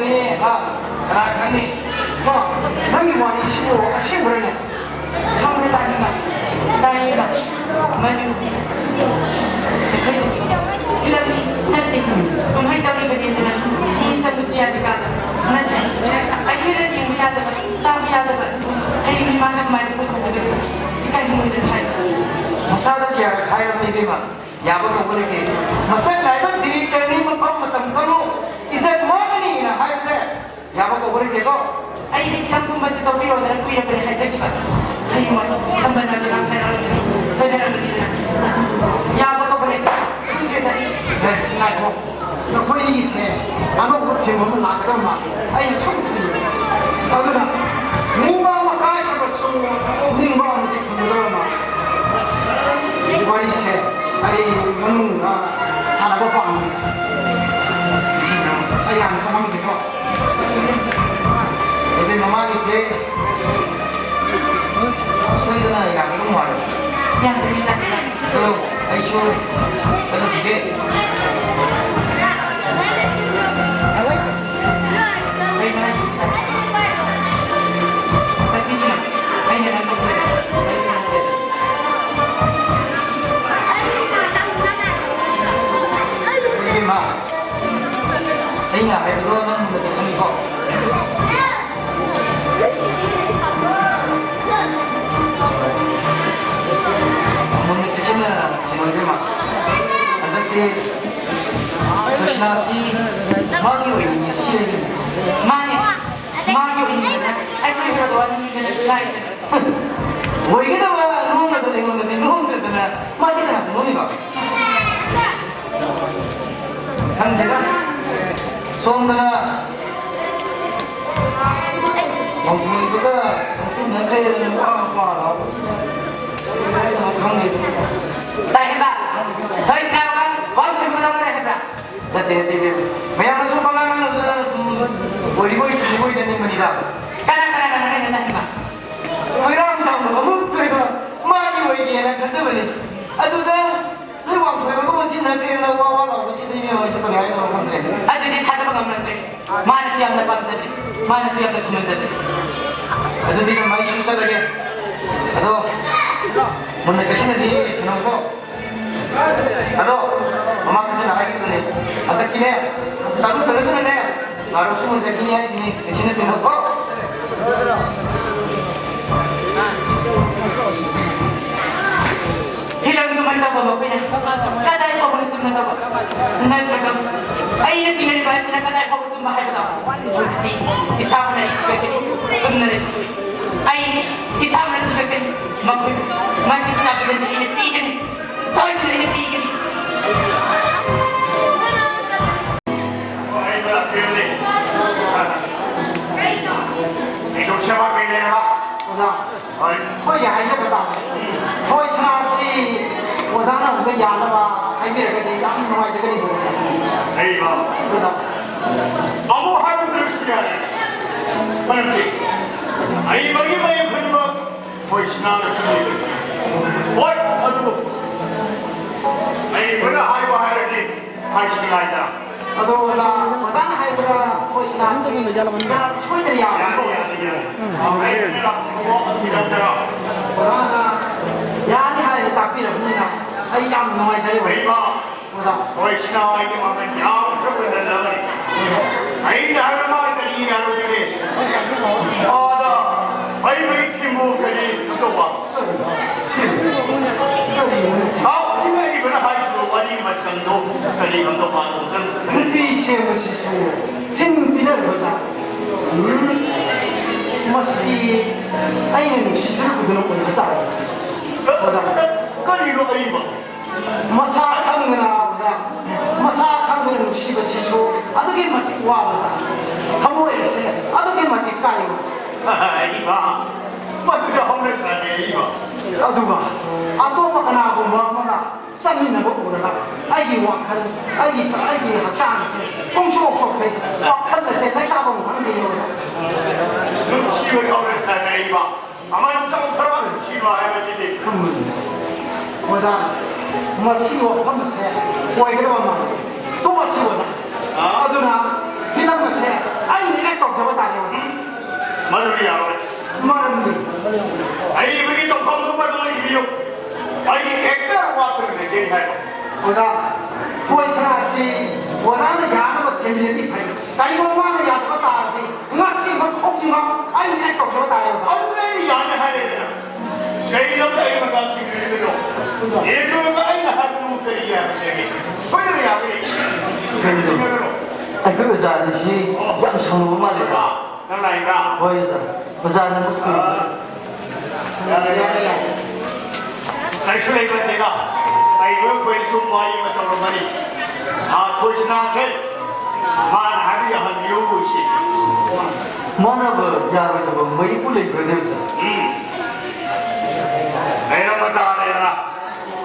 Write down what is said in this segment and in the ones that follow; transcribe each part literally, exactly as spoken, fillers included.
ꯅꯦ, ꯍꯥ? ꯀꯅꯥ ꯈꯪꯅꯤ? ꯀꯣ? ꯅꯪꯒꯤ ꯋꯥꯔꯤꯁꯤꯕꯨ ꯑꯁꯦꯡꯕꯔꯅꯦ? ꯈꯪꯕ꯭ꯔꯥ, ꯇꯥꯅꯤꯡꯕ? ꯇꯥꯏꯌꯦꯕ꯫ ꯃꯗꯨ ꯑꯩꯈꯣꯏꯅ ꯐꯤꯂꯝꯗꯤ ꯅꯠꯇꯦ꯫ ꯀꯨꯝꯍꯩ ꯇꯧꯔꯤꯕꯅꯤꯗꯅ ꯃꯤ ꯆꯪꯕꯁꯨ ꯌꯥꯗꯦ ꯀꯥꯟꯗ꯫ ꯅꯠꯇꯦ꯫ ꯑꯩꯈꯣꯏꯅ ꯌꯦꯡꯕ ꯌꯥꯗꯕ, ꯇꯥꯕ ꯌꯥꯗꯕ꯫ ꯑꯩ ꯃꯤꯃꯥꯡꯗ ꯀꯃꯥꯏꯅ ꯄꯨꯊꯣꯛꯀꯗꯣꯏꯅꯣ? ꯏꯀꯥꯏ ꯈꯪꯗꯅ ꯍꯥꯏꯕ꯫ ꯃꯁꯥꯗ ꯀꯌꯥꯔꯛ ꯍꯥꯏꯔꯕꯅꯤ ꯏꯕꯦꯝꯃ? ꯌꯥꯕ ꯀꯧꯕ ꯂꯩꯇꯦ꯫ ꯃꯁꯛ ꯅꯥꯏꯕ ꯗꯤꯔꯦꯛꯇꯔꯅꯤ, ꯃꯐꯝ ꯃꯇꯝ ꯈꯪꯉꯨ, ꯏꯖꯠ ꯃꯥꯡꯒꯅꯤꯅ ꯍꯥꯏꯕꯁꯦ ꯌꯥꯕ ꯀꯧꯕ ꯂꯩꯇꯦꯀꯣ꯫ ꯑꯩꯗꯤ ꯈꯤꯇꯪꯒꯨꯝꯕꯁꯦ ꯇꯧꯕꯤꯔꯣꯗꯅ ꯀꯨꯏꯔꯕꯅꯦ ꯍꯥꯏꯖꯈꯤꯕ꯫ ꯑꯩ ꯃꯗꯨ ꯈꯝꯕꯅ ꯀꯅꯥ ꯍꯥꯏꯔꯛꯑꯒꯗꯤ ꯁꯣꯏꯗꯅꯕꯅꯤꯅ ꯌꯥꯕ ꯀꯧꯕ ꯂꯩꯇꯦ꯫ ꯈꯪꯗ꯭ꯔꯦꯗ ꯑꯩ꯫ ꯑꯦ, ꯉꯥꯏꯈꯣ꯫ ꯅꯈꯣꯏ ꯑꯅꯤꯒꯤꯁꯦ ꯑꯅꯧꯕ ꯊꯤꯝ ꯑꯃ ꯂꯥꯛꯀꯗꯕ ꯃꯥꯜꯂꯤ꯫ ꯑꯩꯅ ꯁꯨꯝ ꯈꯜꯂꯤ꯫ ꯑꯗꯨꯅ ꯅꯤꯡꯕ ꯑꯃ ꯀꯥꯏꯈ꯭ꯔꯕꯁꯨ ꯅꯤꯡꯕ ꯑꯃꯗꯤ ꯊꯨꯡꯒꯗꯕ ꯃꯥꯜꯂꯤ꯫ ꯋꯥꯔꯤꯁꯦ ꯑꯩ ꯃꯅꯨꯡꯗ ꯁꯥꯟꯅꯕ ꯄꯥꯝꯃꯤ꯫ ꯑꯩ ꯍꯥꯟꯅ ꯆꯪꯉꯝꯒꯦꯀꯣ꯫ ꯑꯗꯨꯗꯤ ꯃꯃꯥꯒꯤꯁꯦ ꯁꯣꯏꯗꯅ ꯌꯥꯒꯗꯧ ꯃꯥꯜꯂꯤ꯫ ꯌꯥꯒꯅꯤꯗ꯫ ꯑꯗꯣ ꯑꯩꯁꯨ ꯆꯠꯂꯨꯈꯤꯒꯦ꯫ ꯏꯕꯦꯝꯃ, ꯑꯩꯅ ꯍꯥꯏꯕꯗꯣ ꯅꯪ ꯃꯨꯟꯅꯗꯤ ꯈꯪꯉꯤꯀꯣ? ꯃꯨꯟꯅ ꯆꯦꯛꯁꯤꯟꯅ ꯁꯤꯟꯅꯧ ꯏꯕꯦꯝꯃ꯫ ꯍꯟꯗꯛꯇꯤ ꯀ꯭ꯔꯤꯁꯅꯥꯁꯤ ꯃꯥꯒꯤ ꯑꯣꯏꯅꯤꯡꯉꯦ ꯁꯤ ꯂꯩꯔꯦ꯫ ꯃꯥꯅꯦ, ꯃꯥꯒꯤ ꯑꯣꯏꯅꯤꯡꯉꯦ꯫ ꯑꯩꯈꯣꯏ ꯍꯦꯔꯣ ꯑꯅꯤꯗꯅ ꯂꯥꯏꯗꯅ꯫ ꯑꯣꯏꯒꯗꯕ ꯅꯣꯡꯃꯗꯣ ꯑꯩꯉꯣꯟꯗꯗꯤ ꯅꯣꯡꯗꯗꯅ ꯃꯥꯗꯤ ꯀꯅꯥ ꯅꯣꯡꯉꯤꯕ? ꯈꯪꯗꯦꯗ꯫ ꯁꯣꯝꯗꯅ ꯋꯥꯡꯈꯩꯗꯨꯒ ꯅꯛꯁꯤꯟꯅꯈ꯭ꯔꯦꯗꯅ ꯋꯥ ꯋꯥ ꯂꯥꯎꯕꯁꯤꯗ ꯀꯔꯤ ꯍꯥꯏꯗꯣꯏꯅꯣ ꯈꯪꯗꯦ꯫ ꯇꯥꯏ ꯍꯥꯏꯕ? ꯍꯣꯏ, ꯇꯥꯏ ꯍꯥꯏꯕ? ꯋꯥꯡꯈꯩꯗꯨꯒ ꯂꯧꯔꯦ ꯍꯥꯏꯕ꯭ꯔꯥ? ꯅꯠꯇꯦ, ꯅꯠꯇꯦ, ꯏꯕꯦꯝꯃ꯫ ꯃꯌꯥꯝꯅ ꯁꯨꯝ ꯄꯉꯥꯡ ꯉꯥꯡꯅꯕꯗꯨꯗ ꯅꯪꯅ ꯁꯨꯝ ꯑꯣꯏꯔꯤꯕꯣꯏ ꯆꯨꯝꯃꯤꯕꯣꯏ ꯅꯤꯡꯕꯅꯤꯗ꯫ ꯀꯅꯥ, ꯀꯅꯥ, ꯀꯅꯥ ꯍꯥꯏꯅꯣ ꯇꯥꯏ ꯍꯥꯏꯕ? ꯈꯣꯏꯔꯥꯡ ꯆꯥꯎꯅ ꯃꯃꯨꯠ ꯊꯣꯏꯕ ꯃꯥꯒꯤ ꯑꯣꯏꯒꯦꯅ ꯈꯟꯖꯕꯅꯤ꯫ ꯑꯗꯨꯗ ꯅꯣꯏ ꯋꯥꯡꯊꯣꯏꯕꯒꯨꯝꯕ ꯁꯤ ꯅꯠꯇꯦꯅ ꯋꯥ ꯋꯥ ꯂꯥꯎꯕꯁꯤꯗ ꯏꯕꯦꯝꯃ ꯑꯩꯁꯨ ꯀꯔꯤ ꯍꯥꯏꯗꯣꯏꯅꯣ ꯈꯪꯗ꯭ꯔꯦ꯫ ꯑꯗꯨꯗꯤ ꯊꯥꯖꯕ ꯉꯝꯅꯗ꯭ꯔꯦ꯫ ꯃꯥꯅꯁꯨ ꯌꯥꯝꯅ ꯄꯥꯝꯖꯔꯦ, ꯃꯥꯅꯁꯨ ꯌꯥꯝꯅ ꯊꯨꯝꯍꯟꯖꯔꯦ꯫ ꯑꯗꯨꯗꯤ ꯅꯪ ꯃꯩꯁꯨ ꯆꯠꯂꯒꯦ꯫ ꯑꯗꯣ ꯃꯨꯟꯅ ꯆꯦꯛꯁꯤꯟꯅꯗꯤ ꯁꯥꯟꯅꯧꯀꯣ꯫ ꯑꯗꯣ ꯃꯃꯥꯡꯗꯁꯨ ꯅꯍꯥꯟꯒꯤꯗꯨꯅꯦ, ꯍꯟꯗꯛꯇꯤꯅꯦ ꯆꯥꯂꯨ ꯇꯧꯔꯗꯨꯅꯅꯦ ꯉꯥꯔꯣꯛꯁꯨ ꯃꯨꯟꯖꯈꯤꯅꯤ ꯍꯥꯏꯁꯤꯅꯤ, ꯆꯦꯛꯁꯤꯟꯅ ꯁꯥꯟꯅꯧꯀꯣ꯫ ꯐꯤꯂꯝꯗꯨ ꯃꯟꯗꯕ ꯃꯈꯣꯏꯅ ꯀꯗꯥꯏ ꯐꯥꯎꯕ ꯆꯨꯝꯅꯗꯕ ꯅꯠꯇ꯭ꯔꯒ ꯑꯩꯅ ꯊꯤꯅꯔꯤꯕ ꯑꯁꯤꯅ ꯀꯗꯥꯏ ꯐꯥꯎꯕ ꯆꯨꯝꯕ ꯍꯥꯏꯕꯗꯣ ꯍꯧꯖꯤꯛꯇꯤ ꯏꯁꯥꯃꯛꯅ ꯑꯩ ꯊꯤꯒꯠꯀꯅꯤ꯫ ꯆꯨꯝꯅ ꯂꯩ꯫ ꯑꯩ ꯏꯁꯥꯃꯛꯅ ꯊꯤꯒꯠꯀꯅꯤ꯫ ꯃꯈꯣꯏꯕꯨ ꯃꯇꯤꯛ ꯆꯥꯕꯗꯗꯤ ꯑꯩꯅ ꯄꯤꯒꯅꯤ꯫ ꯁꯣꯏꯗꯅ ꯑꯩꯅ ꯄꯤꯒꯅꯤ꯫ ꯑꯩ ꯂꯥꯛꯄꯤꯔꯨꯅꯦ꯫ ꯑꯩ ꯅꯨꯡꯁꯤꯕ ꯀꯩ ꯂꯩꯔꯕ? ꯑꯣꯖꯥ, ꯍꯣꯏ꯫ ꯑꯩꯈꯣꯏꯒꯤ ꯍꯥꯏꯖꯕ ꯇꯥꯔꯦ꯫ ꯍꯣꯏ, ꯁꯅꯥꯁꯤ ꯑꯣꯖꯥꯅ ꯑꯃꯨꯛꯇ ꯌꯥꯅꯕ ꯍꯥꯏꯕꯤꯔꯒꯗꯤ ꯌꯥꯝ ꯅꯨꯡꯉꯥꯏꯖꯒꯅꯤꯕ ꯑꯣꯖꯥ꯫ ꯑꯩꯕꯣ? ꯑꯣꯖꯥ꯫ ꯑꯃꯨꯛ ꯍꯥꯏꯔꯨꯗ꯭ꯔꯁꯨ ꯌꯥꯔꯦ꯫ ꯃꯔꯝꯗꯤ ꯑꯏꯕꯒꯤ ꯃꯌꯦꯛ ꯈꯨꯗꯤꯡꯃꯛ ꯍꯣꯏ, ꯁꯅꯥꯅ ꯈꯪꯂꯤꯕꯅꯤ꯫ ꯍꯣꯏ, ꯑꯗꯨꯕꯨ ꯑꯏꯕꯅ ꯍꯥꯏꯌꯨ ꯍꯥꯏꯔꯗꯤ ꯍꯥꯏꯁꯤꯅꯤ ꯍꯥꯏꯗꯅ꯫ ꯑꯗꯣ ꯑꯣꯖꯥ, ꯑꯣꯖꯥꯅ ꯍꯥꯏꯕꯗ ꯑꯩꯈꯣꯏ ꯁꯤꯗ ꯁꯤ ꯁꯣꯏꯗꯅ ꯌꯥꯒꯅꯤꯀꯣ? ꯌꯥꯅꯤ, ꯌꯥꯅꯤ, ꯌꯥꯅꯤ꯫ ꯑꯣꯖꯥꯅ ꯌꯥꯅꯤ ꯍꯥꯏꯅ ꯇꯥꯛꯄꯤꯔꯕꯅꯤꯅ ꯑꯩ ꯌꯥꯝ ꯅꯨꯡꯉꯥꯏꯖꯔꯦ꯫ ꯂꯩꯃ, ꯑꯣꯖꯥ꯫ ꯍꯣꯏ, ꯁꯤꯅ ꯑꯩꯒꯤ ꯃꯃꯜ ꯌꯥꯝꯈ꯭ꯔꯕ ꯂꯟ ꯑꯃꯅꯤ꯫ ꯑꯩꯅ ꯍꯥꯏꯕ ꯃꯥ ꯀꯔꯤ ꯌꯥꯔꯣꯏꯗ꯭ꯔꯦ? ꯑꯥꯗ ꯑꯩꯕꯨ ꯊꯤꯡꯕꯨ ꯀꯔꯤ ꯇꯧꯕ? ꯊꯥꯎꯈꯤꯕ ꯏꯕꯅ ꯍꯥꯏꯈꯤꯕ ꯋꯥꯔꯤ ꯃꯆꯪꯗꯣ ꯀꯔꯤ ꯑꯝꯇ ꯄꯥꯜꯂꯨꯗꯅ? ꯅꯨꯄꯤ ꯁꯦꯝꯕꯁꯤꯁꯨ ꯊꯤꯟ ꯄꯤꯅꯔꯕꯖꯥꯠ꯫ ꯎꯝ, ꯃꯁꯤ ꯑꯩꯅ ꯅꯨꯡꯁꯤꯖꯔꯨꯕꯗꯨꯅ ꯑꯣꯏꯕ ꯇꯥꯔꯦ꯫ ꯑꯣꯖꯥ꯫ ꯀꯔꯤꯅꯣ ꯑꯏꯕ? ꯃꯁꯥ ꯈꯪꯗꯅ, ꯑꯣꯖꯥ, ꯃꯁꯥ ꯈꯪꯗꯅ ꯅꯨꯡꯁꯤꯕꯁꯤꯁꯨ ꯑꯗꯨꯛꯀꯤ ꯃꯇꯤꯛ ꯋꯥꯕꯖꯥꯠꯅꯤ꯫ ꯊꯃꯣꯏ ꯑꯁꯦ ꯑꯗꯨꯛꯀꯤ ꯃꯇꯤꯛ ꯀꯥꯏꯕ꯫ ꯏꯃꯥ, ꯃꯗꯨꯗ ꯍꯧꯅ ꯁꯥꯟꯅꯩ, ꯏꯃꯥ꯫ ꯑꯗꯨꯒ ꯑꯇꯣꯞꯄ ꯀꯅꯥꯒꯨꯝꯕ ꯑꯃꯒ ꯆꯠꯃꯤꯟꯅꯕ ꯎꯔꯒ ꯑꯩꯒꯤ ꯋꯥꯈꯜ, ꯑꯩꯒꯤ, ꯑꯩꯒꯤ ꯍꯛꯆꯥꯡꯁꯦ ꯄꯨꯡꯁꯣꯛ ꯁꯣꯛꯈꯩ, ꯋꯥꯈꯜ ꯑꯁꯦ ꯂꯩꯇꯥꯐꯝ ꯈꯪꯗꯦ꯫ ꯅꯨꯡꯁꯤꯕ ꯍꯧꯅ ꯁꯥꯟꯅꯩ, ꯏꯃꯥ꯫ ꯃꯃꯜ ꯆꯥꯎꯈ꯭ꯔꯕ ꯅꯨꯡꯁꯤꯕ ꯍꯥꯏꯕꯁꯤꯗꯤ꯫ ꯈꯪꯕꯅꯤ꯫ ꯑꯣꯖꯥ, ꯃꯁꯤ ꯋꯥꯐꯝ ꯑꯁꯦ ꯑꯣꯏꯒꯗꯕ ꯃꯥꯜꯂꯤ꯫ ꯇꯣꯛꯑꯁꯤ ꯑꯣꯖꯥ꯫ ꯑꯥ? ꯑꯗꯨꯅ ꯐꯤꯂꯝ ꯑꯁꯤ ꯑꯗꯨꯗꯤ ꯌꯥꯔꯣꯏ꯫ ꯃꯔꯝꯗꯤ? ꯑꯏꯕꯒꯤ ꯇꯧꯐꯝ ꯊꯣꯛꯄ ꯑꯗꯨꯃꯛ ꯏꯕꯤꯌꯨ꯫ ꯑꯩ ꯍꯦꯛꯇ ꯋꯥꯠꯇꯅ ꯂꯩꯖꯩ ꯍꯥꯏꯕ꯫ ꯑꯣꯖꯥ, ꯊꯣꯏ ꯁꯅꯥꯁꯤ ꯑꯣꯖꯥꯅ ꯌꯥꯅꯕ ꯊꯦꯝꯕꯤꯔꯗꯤ ꯐꯩ꯫ ꯀꯔꯤꯒꯨꯝꯕ ꯃꯥꯅ ꯌꯥꯗꯕ ꯇꯥꯔꯗꯤ ꯉꯁꯤꯃꯛ ꯍꯧꯖꯤꯛꯃꯛ ꯑꯩ ꯑꯦꯛ ꯇꯧꯖꯕ ꯇꯥꯔꯦ ꯑꯣꯖꯥ꯫ ꯑꯗꯨꯅ ꯑꯩꯅ ꯌꯥꯅꯤ ꯍꯥꯏꯔꯦꯗꯅ꯫ ꯀꯩꯒꯤꯗꯃꯛꯇ ꯑꯩ ꯃꯇꯝ ꯁꯤꯟꯕꯤꯔꯤꯕꯅꯣ? ꯌꯦꯡꯂꯨꯔꯒ ꯑꯩꯅ ꯍꯥꯏꯕꯗꯨ ꯀꯔꯤ ꯌꯥꯒꯗꯒꯦ? ꯁꯣꯏꯗꯅ ꯌꯥꯒꯅꯤ꯫ ꯀꯔꯤꯁꯤꯡꯅꯒꯅꯣ? ꯑꯩꯈꯣꯏ ꯑꯣꯖꯥ ꯑꯅꯤꯁꯤ ꯌꯥꯝ ꯁꯥꯎꯅꯕ ꯃꯥꯜꯂꯦ꯫ ꯅꯪ ꯂꯥꯛꯏꯕ꯭ꯔꯥ? ꯍꯣꯏ ꯑꯣꯖꯥ꯫ ꯑꯣꯖꯥꯅ ꯑꯃꯨꯛ ꯄꯨꯔꯛꯑꯣ꯫ ꯌꯥꯔꯦ, ꯌꯥꯔꯦ, ꯌꯥꯔꯦ꯫ ꯀꯩꯁꯨ ꯂꯩꯕ ꯅꯠꯇꯦꯗ꯫ ꯀꯩꯅꯣ ꯑꯩꯈꯣꯏꯅ ꯁꯨꯝ ꯋꯥꯔꯤ ꯑꯃ ꯇꯧꯔꯝꯕꯅꯤ꯫ ꯑꯥ, ꯊꯣꯏꯁꯅꯥꯁꯦ ꯃꯥꯅ ꯍꯥꯏꯕ ꯌꯥꯍꯟꯕꯤꯌꯨ ꯁꯤ꯫ ꯃꯥꯅꯕ ꯌꯥꯔꯣꯏꯗꯕ ꯃꯔꯤꯕꯨ ꯂꯩꯕ꯭ꯔꯅꯦ ꯑꯣꯖꯥ? ꯎꯝ꯫ ꯂꯩꯔꯝꯕ ꯇꯥꯔꯦꯗꯅ꯫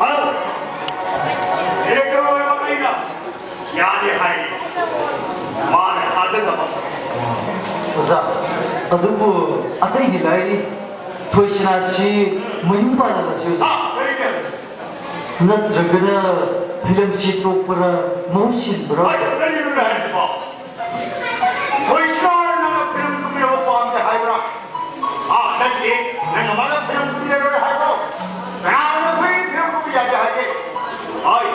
ꯍꯜꯂꯣ꯫ ꯗꯤꯔꯦꯛꯇꯔ ꯑꯣꯏꯕ ꯑꯩꯅ ꯌꯥꯗꯦ ꯍꯥꯏꯔꯤ꯫ ꯃꯥꯅ ꯊꯥꯖꯗꯕ꯫ ꯑꯣꯖꯥ, ꯑꯗꯨꯕꯨ ꯑꯇꯩꯗꯤ ꯂꯥꯏꯔꯤ꯫ ꯊꯣꯏꯁꯅꯥꯁꯤ ꯃꯌꯨꯝ ꯄꯥꯜꯂꯕꯁꯤ ꯑꯣꯖꯥ꯫ ꯑꯥ, very good꯫ ꯅꯠꯇ꯭ꯔꯒꯅ ꯐꯤꯂꯝꯁꯤ ꯇꯣꯛꯄꯔ ꯃꯍꯨꯠ ꯁꯤꯟꯕꯔ? ꯑꯩ ꯀꯔꯤꯅꯣ ꯍꯥꯏꯔꯤꯕꯣ? ꯊꯣꯏꯁꯅꯥꯅ ꯅꯪꯒ ꯐꯤꯂꯝ ꯀꯨꯝꯃꯤꯟꯅꯕ ꯄꯥꯝꯗꯦ ꯍꯥꯏꯕ꯭ꯔꯥ? ꯑꯥ, ꯅꯠꯇꯦ, ꯅꯪ ꯑꯃꯒ ꯐꯤꯂꯝ ꯀꯨꯝꯃꯤꯟꯅꯔꯣꯏ ꯍꯥꯏꯕ꯭ꯔꯣ? ꯀꯅꯥꯅ ꯅꯈꯣꯏ ꯐꯤꯂꯝ ꯀꯨꯝꯕ ꯌꯥꯗꯦ ꯍꯥꯏꯒꯦ? ꯍꯣꯏ,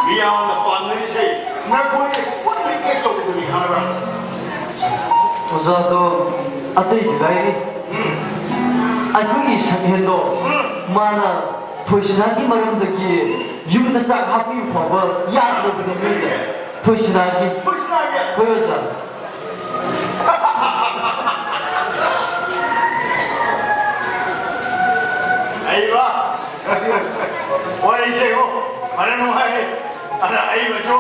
ꯃꯤꯌꯥꯝꯅ ꯄꯥꯝꯅꯔꯤꯁꯦ ꯅꯈꯣꯏ ꯄꯨꯟꯅ ꯑꯦꯛ ꯇꯧꯕꯗꯨꯅꯤ, ꯈꯪꯉꯕ꯭ꯔꯥ? ꯑꯣꯖꯥꯗꯣ ꯑꯇꯩꯗꯤ ꯂꯥꯏꯔꯤ꯫ ꯎꯝ꯫ ꯑꯩꯈꯣꯏꯒꯤ ꯁꯛꯍꯦꯟꯗꯣ ꯎꯝ꯫ ꯃꯥꯅ ꯊꯣꯏꯁꯅꯥꯒꯤ ꯃꯔꯝꯗꯒꯤ ꯌꯨꯝꯗ ꯆꯥꯛ ꯍꯥꯞꯄꯤꯌꯨ ꯐꯥꯎꯕ ꯌꯥꯗ꯭ꯔꯕꯅꯤ ꯃꯤꯁꯦ꯫ ꯊꯣꯏꯁꯅꯥꯒꯤ꯫ ꯊꯣꯏꯁꯅꯥꯒꯤ? ꯍꯣꯏ ꯑꯣꯖꯥ꯫ ꯑꯩꯕ, ꯋꯥꯔꯤꯁꯦ ꯌꯦꯡꯉꯣ, ꯐꯖꯅ ꯅꯨꯡꯉꯥꯏꯔꯤ꯫ ꯑꯗ ꯑꯩꯕꯁꯨ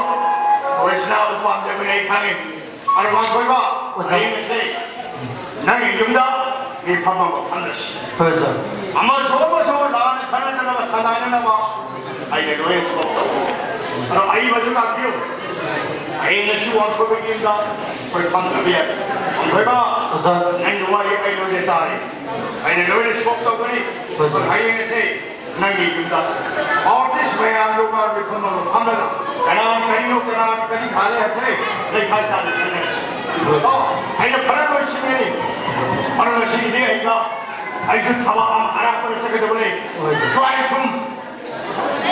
ꯊꯣꯏꯁꯅꯥꯕꯨ ꯄꯥꯝꯖꯕꯅꯤ ꯑꯩ ꯈꯪꯉꯤ꯫ ꯑꯗꯣ ꯋꯥꯡꯈꯣꯏꯕ, ꯑꯣꯖꯥ꯫ ꯍꯌꯦꯡꯁꯦ ꯅꯪꯒꯤ ꯌꯨꯝꯗ ꯃꯤꯐꯝ ꯑꯃ ꯐꯝꯂꯁꯤ꯫ ꯍꯣꯏ, ꯑꯣꯖꯥ꯫ ꯑꯃꯁꯨ ꯑꯃꯁꯨ ꯂꯥꯟꯅ ꯈꯟꯅꯗꯅꯕ, ꯁꯥꯗꯥꯏꯅꯅꯕ ꯑꯩꯅ ꯂꯣꯏꯅ ꯁꯣꯛ ꯇꯧ꯫ ꯑꯗꯣ ꯑꯏꯕꯁꯨ ꯂꯥꯛꯄꯤꯌꯨ꯫ ꯍꯌꯦꯡ ꯉꯁꯤ ꯋꯥꯡꯈꯣꯏꯕꯒꯤ ꯌꯨꯝꯗ ꯑꯩꯈꯣꯏ ꯐꯝꯗꯕ ꯌꯥꯏ꯫ ꯋꯥꯡꯈꯣꯏꯕ, ꯑꯣꯖꯥ꯫ ꯅꯪꯒꯤ ꯋꯥꯔꯤ ꯑꯩ ꯂꯣꯏꯅ ꯇꯥꯔꯦ꯫ ꯑꯩꯅ ꯂꯣꯏꯅ ꯁꯣꯛ ꯇꯧꯒꯅꯤ꯫ ꯍꯣꯏ, ꯑꯣꯖꯥ꯫ ꯍꯌꯦꯡ ꯑꯁꯦ ꯅꯪꯒꯤ ꯌꯨꯝꯗ ꯑꯥꯔꯇꯤꯁ ꯃꯌꯥꯝꯗꯨꯒ ꯃꯤꯐꯝ ꯑꯃ ꯐꯝꯂꯒ ꯀꯅꯥꯅ ꯀꯔꯤꯅꯣ, ꯀꯅꯥꯅ ꯀꯔꯤ ꯊꯥꯔꯦ ꯍꯥꯏꯕꯁꯦ ꯂꯩꯈꯥꯏ ꯇꯥꯅ ꯈꯟꯅꯔꯁꯤ꯫ ꯑꯣ, ꯑꯩꯅ ꯐꯔꯛ ꯂꯣꯏꯁꯤꯟꯒꯅꯤ꯫ ꯑꯗꯣ ꯉꯁꯤꯒꯤꯗꯤ ꯑꯩꯒ, ꯑꯩꯁꯨ ꯊꯕꯛ ꯑꯃ ꯑꯔꯥꯞꯄꯗ ꯆꯠꯀꯗꯕ ꯂꯩ꯫ ꯍꯣꯏ, ꯁꯥꯔ꯫ ꯁ꯭ꯋꯥꯏ ꯁꯨꯝ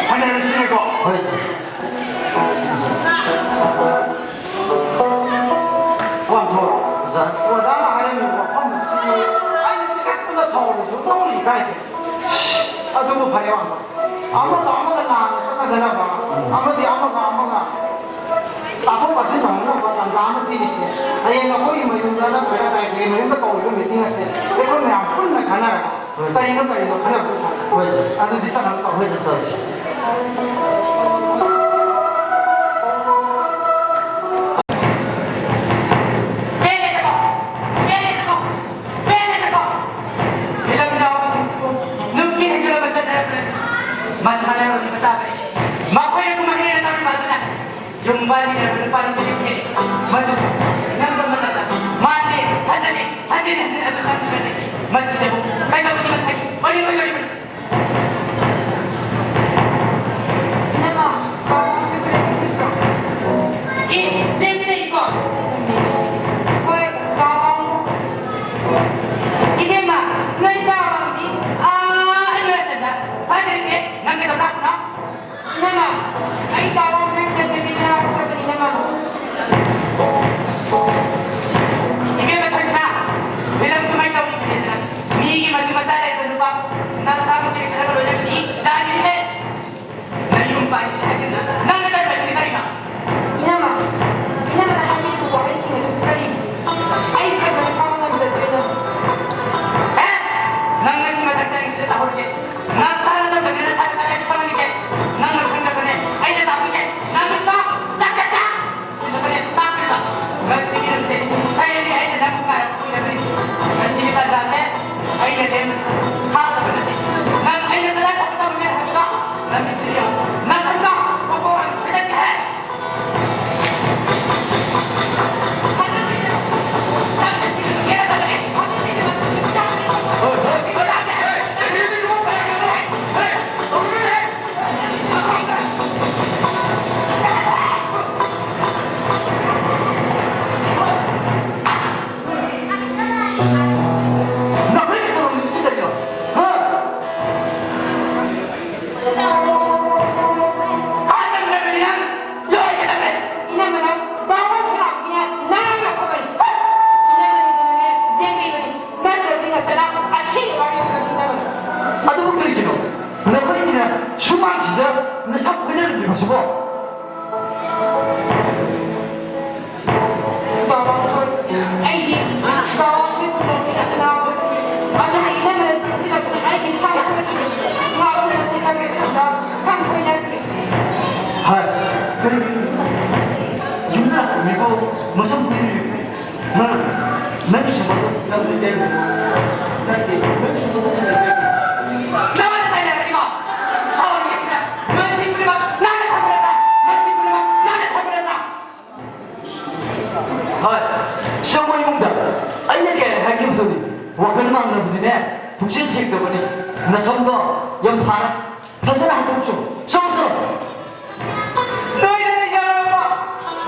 ꯍꯟꯅꯔꯁꯤꯅꯦꯀꯣ꯫ ꯍꯣꯏ, ꯁꯥꯔ꯫ ꯋꯥꯟꯊꯣꯛ꯫ ꯑꯣꯖꯥ꯫ ꯑꯣꯖꯥꯅ ꯍꯥꯏꯔꯝꯃꯤꯕ ꯋꯥꯐꯝ ꯑꯁꯤ ꯑꯩꯅ ꯇꯤꯀꯠꯇꯅ ꯁꯥꯎꯔꯁꯨ ꯅꯪꯅ ꯏꯀꯥꯏꯗꯦ꯫ ꯑꯗꯨꯕꯨ ꯐꯔꯦ, ꯋꯥꯟꯊꯣꯛ꯫ ꯑꯃꯒ ꯑꯃꯒ ꯂꯥꯟꯅ ꯆꯠꯅꯗꯅꯕ ꯑꯃꯗꯤ ꯑꯃꯒ ꯑꯃꯒ ꯇꯥꯊꯣꯛ ꯇꯥꯁꯤꯟ ꯇꯧꯅꯅꯕ ꯇꯥꯟꯖꯥ ꯑꯃ ꯄꯤꯔꯤꯁꯦ꯫ ꯍꯌꯦꯡ ꯑꯩꯈꯣꯏꯒꯤ ꯃꯌꯨꯝꯗ ꯅꯠꯇ꯭ꯔꯒ ꯀꯔꯤ ꯀꯔꯤ ꯃꯌꯨꯝꯗ ꯀꯧꯔꯤꯕ ꯃꯤꯇꯤꯡ ꯑꯁꯦ ꯑꯩꯈꯣꯏ ꯃꯌꯥꯝ ꯄꯨꯟꯅ ꯈꯟꯅꯔꯒ ꯍꯣꯏ, ꯁꯥꯔ꯫ ꯀꯔꯤꯅꯣ ꯀꯔꯤꯅꯣ ꯈꯟꯅꯕꯗꯣ ꯐꯔꯦ꯫ ꯍꯣꯏ, ꯁꯥꯔ꯫ ꯑꯗꯨꯗꯤ ꯆꯠꯅꯕ ꯇꯧꯔꯁꯤ꯫ ꯍꯣꯏ, ꯁꯥꯔ, ꯆꯠꯁꯤ꯫ ꯄꯦꯜꯂꯦꯗꯀꯣ! ꯄꯦꯜꯂꯦꯗꯀꯣ! ꯄꯦꯜꯂꯦꯗꯀꯣ! ꯐꯤꯂꯝ ꯌꯥꯎꯕꯁꯤꯡꯁꯤꯕꯨ ꯅꯨꯄꯤ ꯍꯦꯟꯖꯤꯜꯂꯕ ꯆꯠꯅꯔꯛꯄꯅꯤ꯫ ꯃꯁꯥꯟꯅꯔꯣꯏ ꯃꯆꯥ ꯀꯔꯤ? ꯃꯈꯣꯏꯅ ꯀꯨꯝꯍꯩ ꯍꯦꯟꯅ ꯇꯧꯔꯤꯕ ꯑꯗꯨꯅ ꯌꯨꯝ ꯄꯥꯟꯅꯤꯡꯗ꯭ꯔꯕ ꯅꯨꯄꯥ ꯅꯨꯄꯤꯗꯤ ꯎꯠꯂꯤ꯫ ꯃꯗꯨ ꯅꯪꯕ ꯃꯇꯝꯗ ꯃꯥꯗꯤ ꯍꯟꯖꯤꯜꯂꯤ, ꯍꯟꯖꯤꯜꯂꯤ, ꯍꯟꯖꯤꯜꯂꯤ ꯑꯗꯨ ꯇꯥꯛꯄꯤꯔꯗꯤ ꯃꯁꯤꯗꯕꯨ ꯀꯩꯗꯧꯕꯒꯤ ꯃꯊꯛ ꯑꯣꯏꯔꯤ ꯑꯣꯏꯔꯤꯕꯅꯤ? ꯏꯅꯝꯃ, ꯀꯥ ꯋꯥꯡꯕ ꯀꯔꯤ ꯂꯩꯕꯤꯕ꯭ꯔꯣ? E, ꯂꯦꯝꯗꯅ eco? ꯍꯣꯏ, ꯀꯥ ꯋꯥꯡꯕ꯫ ꯏꯕꯦꯝꯃ, ꯅꯣꯏ ꯀꯥ ꯋꯥꯡꯕꯤ, ꯑꯥ, ꯑꯩ ꯃꯔꯛꯇ ꯐꯥꯖꯔꯤꯒꯦ, ꯅꯪ ꯀꯩꯗꯧ ꯂꯥꯛꯄꯅꯣ? ꯏꯅꯝꯃ, ꯑꯩ ꯇꯥꯔꯥ ꯅꯪ ꯀꯟꯖꯒꯦꯗꯅ ꯍꯥꯏꯔꯛꯄꯅꯤ, ꯏꯅꯝꯃ꯫ ꯏꯕꯦꯝꯃ ꯊꯣꯏꯁꯅꯥ, ꯐꯤꯂꯝ ꯀꯨꯝꯍꯩ ꯇꯧꯔꯤꯕꯅꯤꯗꯅ, ꯃꯤꯒꯤ ꯃꯇꯨ ꯃꯆꯥ ꯂꯩꯕ ꯅꯨꯄꯥꯕꯨ ꯅꯁꯥꯃꯛꯀꯤ ꯈꯜꯂꯒ ꯂꯣꯏꯅꯕꯗꯤ ꯂꯥꯟꯒꯅꯤꯍꯦ꯫ ꯅꯌꯨꯝ ꯄꯥꯟꯈꯤꯅꯤ ꯍꯥꯏꯗꯅ ꯅꯪꯅ ꯇꯧꯔꯤꯕꯁꯤꯅ ꯀꯔꯤꯅꯣ? ꯏꯅꯝꯃ, ꯏꯅꯝꯃꯅ ꯍꯥꯏꯕꯤꯔꯤꯕ ꯋꯥꯍꯩꯁꯤꯡ ꯑꯗꯨ ꯀꯔꯤꯅꯣ? ꯑꯩ ꯐꯖꯅ ꯐꯥꯕ ꯉꯝꯖꯗ꯭ꯔꯦ, ꯏꯅꯝꯃ꯫ ꯑꯦ! ꯅꯪ ꯉꯁꯤ ꯃꯊꯛꯇ ꯑꯩ ꯁꯤꯗ ꯇꯧꯍꯧꯔꯒꯦ꯫ ꯅꯁꯥꯅ ꯇꯧꯖꯕꯅꯤ, ꯅꯁꯥꯅ ꯀꯗꯥꯏ ꯐꯪꯍꯟꯒꯦ? ꯅꯪꯅ ꯈꯪꯗ꯭ꯔꯕꯅꯦ, ꯑꯩꯅ ꯇꯥꯛꯄꯤꯒꯦ꯫ ꯅꯪ ꯅꯨꯄꯥ ꯆꯥꯛ ꯆꯥ ꯆꯥ! ꯁꯤꯃ ꯀꯗꯥꯏ ꯇꯥꯛꯇꯣꯏꯕ? ꯉꯁꯤꯒꯤ ꯅꯨꯃꯤꯠꯁꯦ ꯁꯌꯦꯡꯒꯤ ꯑꯩꯅ ꯅꯪ ꯉꯥꯏꯔꯕ ꯀꯨꯏꯔꯕꯅꯤ꯫ ꯉꯁꯤꯒꯤ ꯇꯥꯟꯖꯥꯁꯦ ꯑꯩꯅ ꯂꯦꯝꯅ ꯊꯥꯗꯕ ꯅꯠꯇꯦ꯫ ꯅꯪ ꯑꯩꯅ ꯀꯗꯥꯏ ꯐꯥꯎꯕ ꯇꯧꯔꯨꯒꯦ ꯍꯥꯏꯕꯗꯣ ꯅꯪ ꯃꯤꯠꯁꯤꯗ ꯌꯦꯡꯉꯨ꯫ ꯅꯁꯝꯗꯣ ꯀꯣꯛ ꯀꯣꯛ ꯍꯟꯗꯛꯀꯤ ꯍꯦꯛ ꯃꯁꯝ ꯄꯨꯟꯕꯤꯌꯨ꯫ ꯅꯪ, ꯅꯪꯒꯤ ꯁꯝꯕꯜꯗꯣ ꯅꯪ ꯂꯩꯇꯦ꯫ ꯅꯠꯇꯦ, ꯅꯪꯒꯤ ꯁꯝꯕꯜꯗꯣ ꯅꯪ ꯂꯩꯇꯦ꯫ ꯅꯪꯅ ꯇꯥꯏꯅꯔꯛꯏꯕ? ꯁꯥꯎꯔꯤꯉꯩꯁꯤꯗ ꯅꯣꯏ ꯁꯤ ꯄꯨꯝꯅꯃꯛ ꯅꯪꯅ ꯊꯝꯕ ꯅꯠꯇ꯭ꯔꯥ? ꯅꯣꯏ ꯁꯤ ꯄꯨꯝꯅꯃꯛ ꯅꯪꯅ ꯊꯝꯕ ꯅꯠꯇ꯭ꯔꯥ? ꯍꯣꯏ, ꯆꯪꯉꯣ ꯏꯃꯨꯡꯗ꯫ ꯑꯩꯅ ꯀꯌꯥꯔꯛ ꯍꯥꯏꯈꯤꯕꯗꯨꯅꯤ, ꯋꯥꯈꯜ ꯃꯥꯡꯅꯕꯗꯤꯅꯦ ꯄꯨꯛꯆꯦꯜ ꯁꯦꯡꯗꯕꯅꯤ꯫ ꯅꯁꯝꯗꯣ ꯌꯥꯝ ꯐꯥꯔꯦ꯫ ꯐꯖꯅ ꯍꯟꯗꯣꯛꯆꯧ꯫ ꯆꯧ ꯆꯧ꯫ ꯅꯣꯏꯅ ꯂꯩꯖꯔꯕ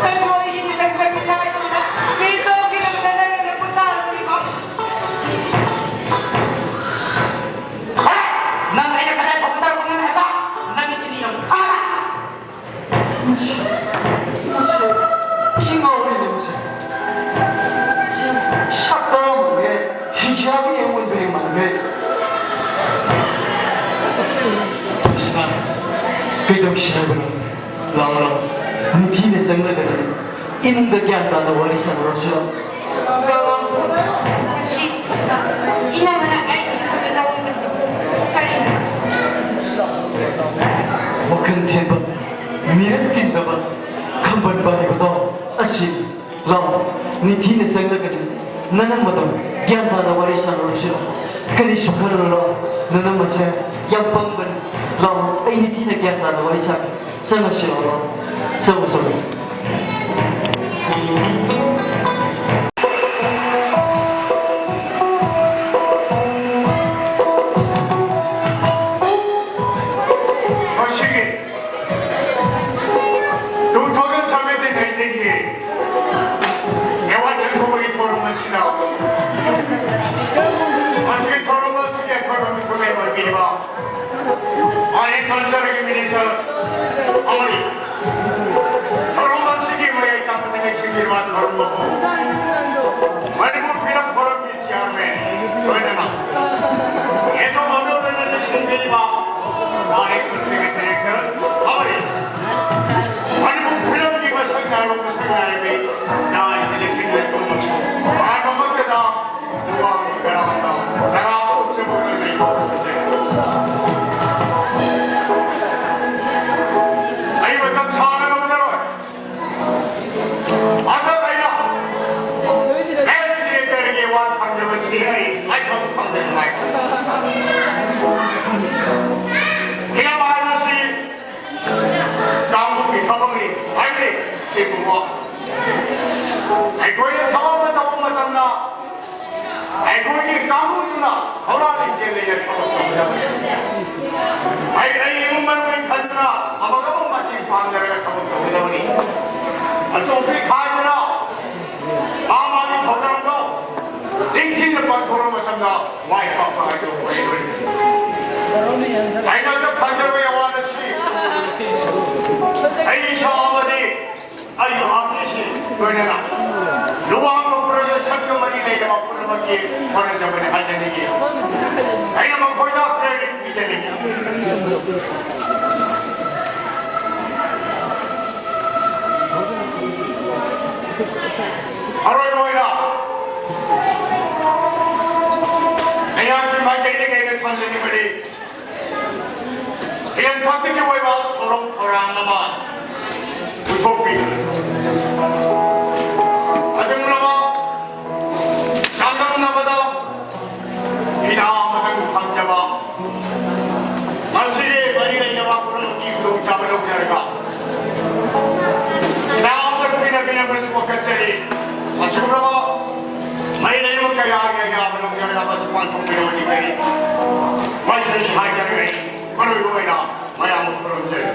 ꯅꯪꯕꯨ ꯑꯩꯒꯤ ꯃꯤꯇꯪ ꯆꯪꯉꯤ ꯍꯥꯏꯗꯨꯅ ꯃꯤ ꯇꯧꯈꯤꯗꯕꯗ ꯅꯪꯅ ꯄꯨꯇꯥꯔꯕꯅꯤꯀꯣ꯫ ꯍꯦ! ꯅꯪ ꯑꯩꯅ ꯀꯗꯥꯏ ꯐꯥꯎꯕ ꯇꯧꯔꯛꯄ ꯉꯝꯃꯦ ꯍꯥꯏꯕ? ꯅꯪꯒꯤ ꯆꯤꯅꯤ ꯌꯥꯝ ꯈꯥꯕ꯫ ꯃꯁꯤ, ꯃꯁꯤ ꯉꯥꯎꯔꯦꯅꯦ ꯃꯁꯤ꯫ ꯁꯛꯇ ꯑꯃꯅꯦ, ꯍꯤꯡꯆꯥꯕꯤ ꯍꯦꯛ ꯑꯣꯟꯕ ꯍꯦꯛ ꯃꯥꯟꯈ꯭ꯔꯦ꯫ ꯀ꯭ꯔꯤꯁꯅ, ꯀꯩꯗꯧꯁꯤ ꯍꯥꯏꯕꯅꯣ? ꯂꯥꯛꯑꯣ, ꯂꯥꯛꯑꯣ꯫ ꯅꯤꯡꯊꯤꯅ ꯆꯪꯂꯒꯅꯤ ꯏꯃꯨꯡꯗ ꯒ꯭ꯌꯥꯟ ꯇꯥꯅ ꯋꯥꯔꯤ ꯁꯥꯟꯅꯔꯁꯤ ꯂꯥꯛꯑꯣ꯫ ꯃꯁꯤ ꯏꯅꯝꯃꯅ ꯑꯩꯒꯤ ꯏꯊꯛꯇ ꯇꯧꯔꯤꯕꯁꯤ ꯀꯔꯤꯅꯣ? ꯋꯥꯈꯜ ꯊꯦꯝꯕ, ꯃꯤꯔꯛ ꯇꯤꯟꯗꯕ, ꯈꯝꯕꯟꯕ ꯍꯥꯏꯕꯗꯣ ꯑꯁꯤꯅꯤ꯫ ꯂꯥꯛꯑꯣ, ꯅꯤꯡꯊꯤꯅ ꯆꯪꯂꯒꯅꯤ ꯅꯅꯝꯃꯗꯣ ꯒ꯭ꯌꯥꯟ ꯇꯥꯅ ꯋꯥꯔꯤ ꯁꯥꯟꯅꯔꯁꯤ ꯂꯥꯛꯑꯣ꯫ ꯀꯔꯤꯁꯨ ꯈꯜꯂꯨꯅꯨ ꯂꯥꯛꯑꯣ, ꯅꯅꯝꯃꯁꯦ ꯌꯥꯝ ꯄꯪꯕꯅꯤ꯫ ꯂꯥꯛꯑꯣ, ꯑꯩ ꯅꯤꯡꯊꯤꯅ ꯒ꯭ꯌꯥꯟ ꯇꯥꯅ ꯋꯥꯔꯤ ꯁꯥꯒꯦ꯫ ꯆꯪꯉꯁꯤ ꯂꯥꯛꯑꯣ, ꯂꯥꯛꯑꯣ꯫ ꯆꯪꯉꯣ, ꯆꯪꯉꯣ꯫ ꯃꯁꯤꯒꯤ two thousand seventeen eighteen ꯒꯤ ꯑꯦꯋꯥꯔꯗ ꯌꯦꯟꯊꯣꯛꯄꯒꯤ ꯊꯧꯔꯝ ꯑꯁꯤꯗ, ꯃꯁꯤꯒꯤ ꯊꯧꯔꯝ ꯑꯁꯤꯒꯤ ꯑꯊꯣꯏꯕ ꯃꯤꯊꯨꯡꯂꯦꯟ ꯑꯣꯏꯕꯤꯔꯤꯕ ꯃꯥꯂꯦꯝ ꯀꯜꯆꯔꯒꯤ ꯃꯤꯅꯤꯁꯇꯔ ꯑꯃꯗꯤ ꯊꯧꯔꯝ ꯑꯁꯤꯒꯤ ꯃꯌꯥꯏ ꯇꯥꯡꯕꯗ ꯅꯤꯡꯁꯤꯡꯕꯤꯔꯤꯕ ꯊꯧꯔꯝ ꯃꯄꯨ ꯃꯅꯤꯄꯨꯔ ꯐꯤꯂꯝ ꯐꯣꯔꯝꯒꯤ ꯆꯤꯌꯥꯔꯃꯦꯟ ꯂꯣꯏꯅꯅ ꯌꯦꯠꯐꯝ ꯍꯟꯗꯣꯛꯇꯅ ꯅꯤꯡꯁꯤꯡꯕꯤꯔꯤꯕ ꯃꯥꯂꯦꯝ ꯀꯜꯆꯔꯒꯤ ꯗꯥꯏꯔꯦꯛꯇꯔ ꯑꯃꯗꯤ ꯃꯅꯤꯄꯨꯔ ꯐꯤꯂꯝꯒꯤ ꯃꯁꯛ ꯅꯥꯏꯕ ꯃꯁꯛ ꯅꯥꯏꯔꯕꯤ ꯅꯍꯥ ꯏꯟꯇꯦꯂꯦꯛꯆꯨꯋꯦꯜ ꯄꯨꯝꯅꯃꯛꯄꯨ ꯃꯔꯥꯏꯕꯛ ꯑꯃꯠꯇꯗ ꯑꯩ ꯃꯇꯝ ꯁꯥꯡꯅ ꯂꯧꯖꯔꯣꯏ꯫ ꯍꯟꯗꯛ ꯑꯩꯅ ꯐꯤꯂꯝ ꯍꯥꯏꯕꯁꯤ ꯀꯥꯡꯕꯨꯒꯤ ꯊꯕꯛꯅꯤ ꯍꯥꯏꯕꯗꯤ ꯀꯩꯒꯨꯝꯕ ꯑꯩꯈꯣꯏꯅ ꯊꯕꯛ ꯑꯃ ꯇꯧꯕ ꯃꯇꯝꯗ ꯑꯩꯈꯣꯏꯒꯤ ꯀꯥꯡꯕꯨꯗꯨꯅ ꯊꯧꯔꯥꯡ ꯂꯤꯡꯖꯦꯜ ꯂꯩꯅ ꯊꯕꯛ ꯇꯧꯒꯗꯕꯅꯤ꯫ ꯑꯩ ꯑꯩ ꯏꯃꯨꯡ ꯃꯅꯨꯡꯒꯤ ꯈꯟꯗꯨꯅ ꯑꯃꯒ ꯑꯃꯒ ꯃꯇꯦꯡ ꯄꯥꯡꯅꯔꯒ ꯊꯕꯛ ꯇꯧꯒꯗꯕꯅꯤ꯫ ꯑꯆꯣꯛꯄꯤ ꯈꯥꯏꯗꯅ ꯃꯥ ꯃꯥꯒꯤ ꯊꯧꯗꯥꯡꯗꯣ ꯅꯤꯡꯊꯤꯅ ꯄꯥꯡꯊꯣꯛꯂꯕ ꯃꯇꯝꯗ ꯃꯥꯏ ꯄꯥꯛꯄ ꯍꯥꯏꯗꯣ ꯑꯣꯏꯔꯣꯏ꯫ ꯀꯩꯅꯣꯗ ꯐꯖꯕ ꯑꯦꯋꯥꯔꯗ ꯑꯁꯤ ꯑꯩ ꯏꯁꯥ ꯑꯃꯗꯤ ꯑꯩ ꯑꯥꯔꯇꯤꯁꯁꯤ ꯂꯣꯏꯅꯅ ꯂꯨꯋꯥꯡ ꯄ꯭ꯔꯣꯗꯛꯁꯟꯒ ꯃꯔꯤ ꯂꯩꯅꯕ ꯄꯨꯝꯅꯃꯛꯀꯤ ꯍꯣꯠꯅꯖꯕꯅꯤ ꯍꯥꯏꯖꯅꯤꯡꯏ꯫ ꯑꯩꯅ ꯃꯈꯣꯏꯗ ꯀ꯭ꯔꯦꯗꯤꯠ ꯄꯤꯖꯅꯤꯡꯏ꯫ ꯑꯔꯣꯏꯕ ꯑꯣꯏꯅ ꯑꯩꯍꯥꯛꯀꯤ ꯃꯥꯏꯀꯩꯗꯒꯤ ꯑꯩꯅ ꯊꯝꯖꯅꯤꯡꯕꯗꯤ ꯍꯦꯟ ꯈꯛꯇꯒꯤ ꯑꯣꯏꯕ ꯊꯧꯔꯝ ꯊꯧꯔꯥꯡ ꯑꯃ ꯄꯨꯊꯣꯛꯄꯤ꯫ ꯑꯗꯨꯒꯨꯝꯂꯕ ꯆꯥꯡꯗꯝꯅꯕꯗ ꯐꯤꯗꯥ ꯑꯃꯇꯪ ꯊꯝꯖꯕ꯫ ꯃꯁꯤꯒꯤ ꯃꯔꯤ ꯂꯩꯅꯕ ꯄꯨꯝꯅꯃꯛꯀꯤ ꯈꯨꯗꯣꯡꯆꯥꯕ ꯂꯧꯖꯔꯒ ꯐꯤꯗꯥ ꯑꯃꯇꯪ ꯄꯤꯅꯕꯤꯅꯕꯁꯨ ꯋꯥꯀꯠꯆꯔꯤ꯫ ꯑꯁꯤꯒꯨꯝꯂꯕ ꯃꯔꯤ ꯂꯩꯅꯕ ꯀꯌꯥꯒꯤ ꯑꯌꯥꯕ ꯂꯧꯖꯔꯒ ꯃꯁꯤ ꯄꯥꯡꯊꯣꯛꯄꯤꯅꯕ ꯅꯤꯖꯔꯤ꯫ ꯃꯁꯤꯗꯤ ꯍꯥꯏꯖꯔꯒ ꯑꯩ ꯃꯔꯨꯑꯣꯏꯕ ꯑꯣꯏꯅ ꯃꯌꯥꯝ ꯈꯨꯔꯨꯝꯖꯔꯤ꯫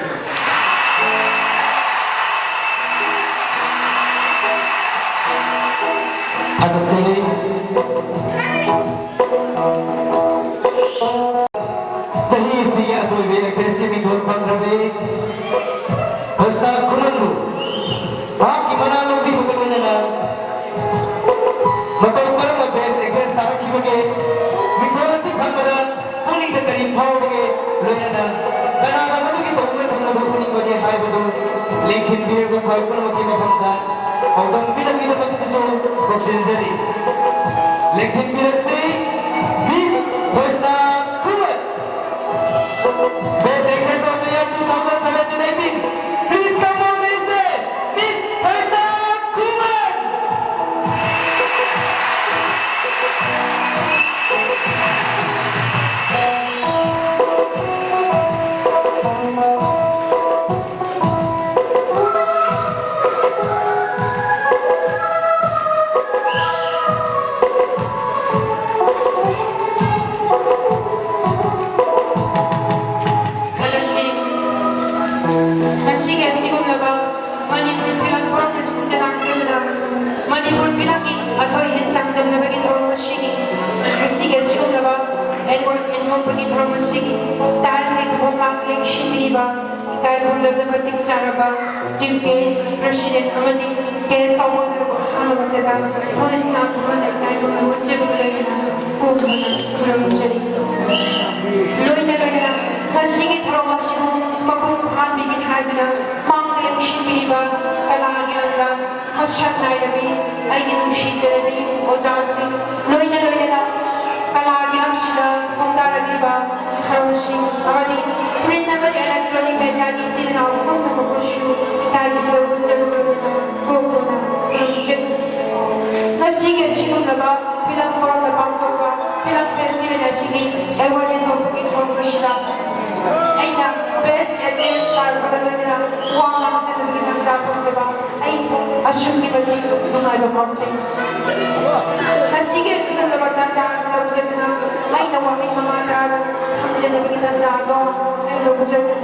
ꯊꯥꯒꯠꯆꯔꯤ꯫ ꯆꯍꯤ ꯑꯁꯤꯒꯤ ꯑꯇꯣꯏꯕ ꯑꯦꯛꯇ꯭ꯔꯦꯁꯀꯤ ꯃꯤꯡꯊꯣꯜ ꯐꯪꯈ꯭ꯔꯕꯤ ꯍꯣꯁꯅꯥ ꯈꯨꯃꯟꯕꯨ ꯃꯍꯥꯛꯀꯤ ꯃꯅꯥ ꯂꯧꯕꯤꯕꯒ ꯂꯣꯏꯅꯅ ꯃꯇꯧ ꯀꯔꯝꯅ ꯕꯦꯁ ꯑꯦꯛꯇ꯭ꯔꯦꯁ ꯇꯥꯔꯛꯈꯤꯕꯒꯦ? ꯃꯤꯡꯊꯣꯜ ꯑꯁꯤ ꯐꯪꯕꯗ ꯄꯨꯛꯅꯤꯡꯗ ꯀꯔꯤ ꯐꯥꯎꯕꯒꯦ? ꯂꯣꯏꯅꯅ ꯀꯅꯥꯅ ꯃꯗꯨꯒꯤ ꯇꯧꯗꯨꯅ ꯊꯝꯅꯕ ꯍꯣꯠꯅꯅꯤꯡꯕꯒꯦ ꯍꯥꯏꯕꯗꯨ ꯂꯦꯡꯁꯤꯟꯕꯤꯔꯕ ꯈ꯭ꯋꯥꯏ ꯄꯨꯝꯅꯃꯛꯀꯤ ꯃꯐꯝꯗ ꯄꯥꯎꯗꯝ ꯄꯤꯅꯕꯒꯤꯗꯃꯛꯇꯁꯨ ꯀꯧꯁꯤꯟꯖꯔꯤ꯫ ꯂꯦꯡꯁꯤꯟꯕꯤꯔꯁꯤ, ꯃꯤꯁ ꯍꯣꯁꯅꯥ ꯈꯨꯃꯟ, Best Actress of the Year two thousand seventeen eighteen. Please come on the stage, Miss Hosna Kumar. ꯑꯩꯈꯣꯏ ꯍꯦꯟ ꯆꯥꯡꯗꯝꯅꯕꯒꯤ ꯊꯧꯔꯝ ꯑꯁꯤꯒꯤ ꯉꯁꯤꯒꯤ ꯑꯁꯤꯒꯨꯝꯂꯕ ꯑꯦꯋꯥꯔꯗ ꯌꯦꯟꯊꯣꯛꯄꯒꯤ ꯊꯧꯔꯝ ꯑꯁꯤꯒꯤ ꯇꯥꯏꯕꯒꯤ ꯊꯧꯔꯝ ꯂꯥꯡ ꯌꯦꯡꯁꯤꯟꯕꯤꯔꯤꯕ ꯏꯀꯥꯏ ꯈꯨꯝꯅꯕ ꯃꯇꯤꯛ ꯆꯥꯔꯕ ꯆꯤꯐ ꯒꯦꯁ ꯄ꯭ꯔꯁꯤꯗꯦꯟ ꯑꯃꯗꯤ ꯒꯦꯁ ꯀꯧꯕꯗꯨꯕꯨ ꯑꯍꯥꯟꯕ ꯃꯛꯇꯗ ꯄꯨꯂꯤꯁꯅ ꯈꯨꯔꯨꯝꯅ ꯏꯀꯥꯏ ꯈꯨꯝꯅꯕ ꯎꯠꯆꯕꯒ ꯂꯣꯏꯅꯅ ꯀꯣꯛ ꯈꯨꯝꯅ ꯈꯨꯔꯨꯝꯖꯔꯤ꯫ ꯂꯣꯏꯅ ꯂꯣꯏꯅꯅ ꯉꯁꯤꯒꯤ ꯊꯧꯔꯝ ꯑꯁꯤꯕꯨ ꯃꯄꯨꯡ ꯐꯥꯍꯟꯕꯤꯒꯦ ꯍꯥꯏꯗꯨꯅ ꯃꯥꯡꯗ ꯂꯦꯡꯁꯤꯟꯕꯤꯔꯤꯕ ꯀꯂꯥꯒꯤ ꯂꯝꯗ ꯃꯁꯛ ꯅꯥꯏꯔꯕꯤ ꯑꯩꯒꯤ ꯅꯨꯡꯁꯤꯖꯔꯕꯤ ꯑꯣꯖꯥꯁꯤꯡ, ꯂꯣꯏꯅ ꯂꯣꯏꯅꯅ ꯀꯂꯥꯒꯤ ꯂꯝꯁꯤꯗ ꯈꯣꯡꯗꯥꯔꯛꯂꯤꯕ ꯍꯔꯣꯁꯤꯡ ꯑꯃꯗꯤ print ꯑꯃꯗꯤ electronic mediaꯒꯤ ꯏꯆꯤꯜ ꯏꯅꯥꯎ ꯄꯨꯝꯅꯃꯛꯄꯨꯁꯨ ꯏꯀꯥꯏ ꯈꯨꯝꯅꯕ ꯎꯠꯆꯕꯒ ꯂꯣꯏꯅꯅ ꯀꯣꯛ ꯈꯨꯝꯅ ꯈꯨꯔꯨꯝꯖꯔꯤ꯫ ꯉꯁꯤꯒꯤ ꯑꯁꯤꯒꯨꯝꯂꯕ ꯐꯤꯂꯝ ꯐꯣꯔꯝꯗ ꯄꯥꯡꯊꯣꯛꯄ ꯐꯤꯂꯝ ꯐꯦꯁꯇꯤꯚꯦꯜ ꯑꯁꯤꯒꯤ ꯑꯦꯋꯥꯔꯗ ꯌꯦꯟꯊꯣꯛꯄꯒꯤ ꯊꯧꯔꯝ ꯑꯁꯤꯗ ꯑꯩꯅ best actress ꯇꯥꯔꯛꯄꯒ ꯂꯣꯏꯅꯅ ꯋꯥ ꯉꯥꯡꯖꯅꯕꯒꯤ ꯇꯥꯟꯖꯥ ꯐꯪꯖꯕ ꯑꯩ ꯑꯁꯨꯛꯀꯤ ꯃꯇꯤꯛ ꯅꯨꯡꯉꯥꯏꯕ ꯐꯥꯎꯖꯩ꯫ ꯉꯁꯤꯒꯤ ꯑꯁꯤꯒꯨꯝꯂꯕ ꯇꯥꯟꯖꯥ ꯂꯧꯖꯗꯨꯅ ꯑꯩꯅ ꯋꯥꯍꯩ ꯃꯉꯥ ꯇꯔꯥ ꯊꯝꯖꯅꯕꯒꯤ ꯇꯥꯟꯖꯥ ꯑꯗꯣ ꯑꯩ ꯂꯧꯖꯒꯦ꯫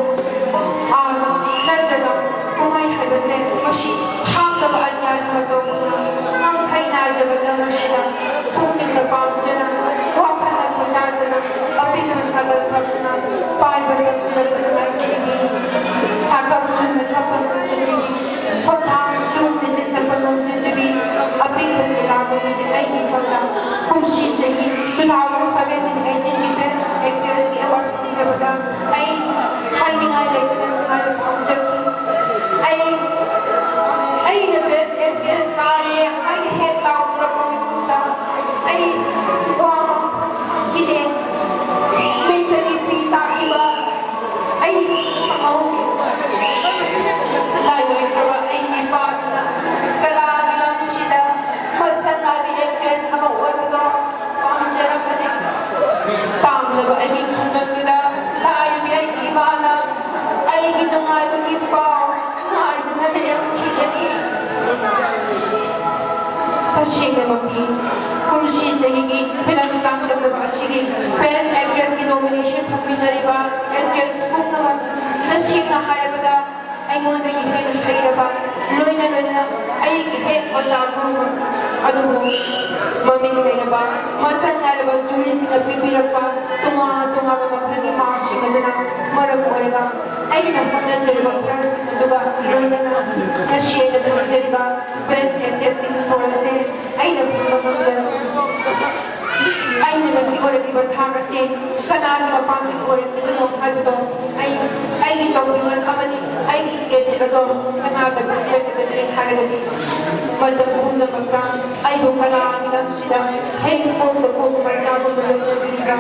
ꯑꯥꯔ ꯅꯠꯇ꯭ꯔꯒ ꯀꯨꯝꯍꯩ ꯍꯥꯏꯕꯁꯦ ꯃꯁꯤ ꯍꯥꯞꯇꯕ ꯑꯇꯤꯌꯥꯒꯤ ꯃꯇꯧꯒꯨꯝꯅ ꯉꯝꯈꯩ ꯅꯥꯏꯗꯕ ꯂꯝ ꯑꯁꯤꯗ ꯄꯨꯛꯅꯤꯡꯗ ꯄꯥꯝꯖꯅ ꯋꯥꯈꯜꯅ ꯈꯣꯏꯗꯥꯗꯅ ꯑꯄꯤꯛꯄ ꯁꯥꯒꯠ ꯁꯥꯗꯨꯅ ꯄꯥꯏꯕ ꯇꯝꯖꯔꯛꯄ ꯅꯨꯡꯉꯥꯏꯖꯔꯤꯕꯤ꯫ ꯁꯥꯀꯝ ꯆꯨꯝꯅ ꯊꯛꯄ ꯉꯝꯖꯗ꯭ꯔꯤꯕꯤ꯫ ꯈꯣꯟꯊꯥꯡ ꯆꯨꯝꯅ ꯆꯦꯁꯟꯕ ꯉꯝꯖꯗ꯭ꯔꯤꯕꯤ꯫ ꯑꯄꯤꯛꯄ ꯆꯤꯂꯥꯕ ꯃꯤꯑꯣꯏ ꯑꯩꯒꯤ ꯐꯝꯗ ꯀꯨꯝꯁꯤ ꯆꯍꯤ two thousand seventeen eighteenꯒꯤ Best Actressꯀꯤ award ꯐꯪꯖꯕꯗ ꯑꯩ ꯍꯥꯏꯅꯤꯡꯉꯥꯏ ꯂꯩꯇꯅ ꯅꯨꯡꯉꯥꯏꯕ ꯐꯥꯎꯖꯈꯤ꯫ ꯑꯩ, ꯑꯩꯅ Best Actress ꯇꯥꯔꯦ ꯍꯥꯏꯅ ꯍꯦꯛ ꯂꯥꯎꯊꯣꯔꯛꯄ ꯃꯤꯀꯨꯞꯇ ꯑꯩ ꯋꯥ ꯉꯥꯡꯐꯝ ꯈꯪꯈꯤꯗꯦ꯫ ꯃꯤꯠꯇꯒꯤ ꯄꯤ ꯇꯥꯈꯤꯕ ꯑꯩ ꯈꯪꯍꯧꯗꯦ꯫ ꯂꯥꯏꯑꯣꯏꯈ꯭ꯔꯕ ꯑꯩꯒꯤ ꯏꯄꯥꯗꯨꯅ ꯀꯂꯥꯒꯤ ꯂꯝꯁꯤꯗ ꯃꯁꯛ ꯅꯥꯏꯕ actress ꯑꯃ ꯑꯣꯏꯕꯗꯣ ꯄꯥꯝꯖꯔꯝꯕꯅꯤ꯫ ꯄꯥꯝꯖꯕ ꯑꯩꯒꯤ ꯈꯨꯡꯒꯪꯗꯨꯗ ꯂꯥꯏꯔꯕꯤ ꯑꯩꯒꯤ ꯏꯃꯥꯅ ꯑꯩꯒꯤ ꯅꯨꯡꯉꯥꯏꯕꯒꯤ ꯄꯥꯎ ꯉꯥꯏꯗꯨꯅ ꯂꯩꯔꯝꯈꯤꯒꯅꯤ꯫ ꯇꯁꯦꯡꯅꯃꯛꯀꯤ ꯀꯨꯝꯁꯤ ꯆꯍꯤꯒꯤ ꯐꯤꯂꯝ ꯇꯥꯡꯖꯕ ꯑꯁꯤꯒꯤ Best Actressꯀꯤ nomination ꯐꯪꯃꯤꯟꯅꯔꯤꯕ actress ꯄꯨꯝꯅꯃꯛ, ꯇꯁꯦꯡꯅ ꯍꯥꯏꯔꯕꯗ ꯑꯩꯉꯣꯟꯗꯒꯤ ꯍꯦꯟꯅ ꯍꯩꯔꯕ, ꯂꯣꯏꯅ ꯂꯣꯏꯅꯅ ꯑꯩꯒꯤ ꯍꯦꯛ ꯑꯣꯖꯥ ꯒꯨꯔꯨ ꯑꯗꯨꯕꯨ ꯃꯃꯤꯡ ꯂꯩꯔꯕ ꯃꯁꯛ ꯅꯥꯏꯔꯕ ꯖꯨꯔꯤꯁꯤꯡꯅ ꯄꯤꯕꯤꯔꯛꯄ ꯇꯣꯉꯥꯟ ꯇꯣꯉꯥꯟꯕ ꯃꯈꯜꯒꯤ ꯃꯥꯔꯛꯁꯤꯡ ꯑꯗꯨꯅ ꯃꯔꯝ ꯑꯣꯏꯔꯒ ꯑꯩꯅ ꯍꯣꯠꯅꯖꯔꯤꯕ ꯈꯔꯁꯤꯡ ꯑꯗꯨꯒ ꯂꯣꯏꯅꯅ ꯉꯁꯤ ꯑꯩꯅ ꯐꯪꯖꯔꯤꯕ ꯕꯦꯁ ꯇꯦꯁꯇꯤꯡ ꯁ꯭ꯀꯣꯔ ꯑꯁꯤ ꯑꯩꯅ ꯐꯪꯕ ꯉꯝꯖꯔꯕꯅꯤ꯫ ꯑꯩꯅ ꯉꯁꯤ ꯑꯣꯏꯔꯛꯂꯤꯕ ꯊꯥꯛ ꯑꯁꯤ ꯀꯅꯥꯒꯤ ꯃꯄꯥꯡꯒꯜ ꯑꯣꯏꯔꯛꯂꯤꯕꯅꯣ ꯍꯥꯏꯕꯗꯣ ꯑꯩ ꯑꯩꯒꯤ ꯇꯧꯕꯤꯃꯜ ꯑꯃꯗꯤ ꯑꯩꯒꯤ ꯀ꯭ꯔꯦꯗꯤꯠ ꯑꯗꯣ ꯀꯅꯥꯗ ꯄꯤꯖꯒꯗꯒꯦ ꯍꯥꯏꯔꯒꯗꯤ ꯃꯇꯝ ꯄꯨꯝꯅꯃꯛꯇ ꯑꯩꯕꯨ ꯀꯂꯥꯒꯤ ꯂꯝꯁꯤꯗ ꯍꯦꯛ ꯄꯣꯛꯇ ꯄꯣꯛꯄ ꯃꯆꯥꯒꯨꯝꯅ ꯂꯣꯏꯅꯕꯤꯔꯤꯕ,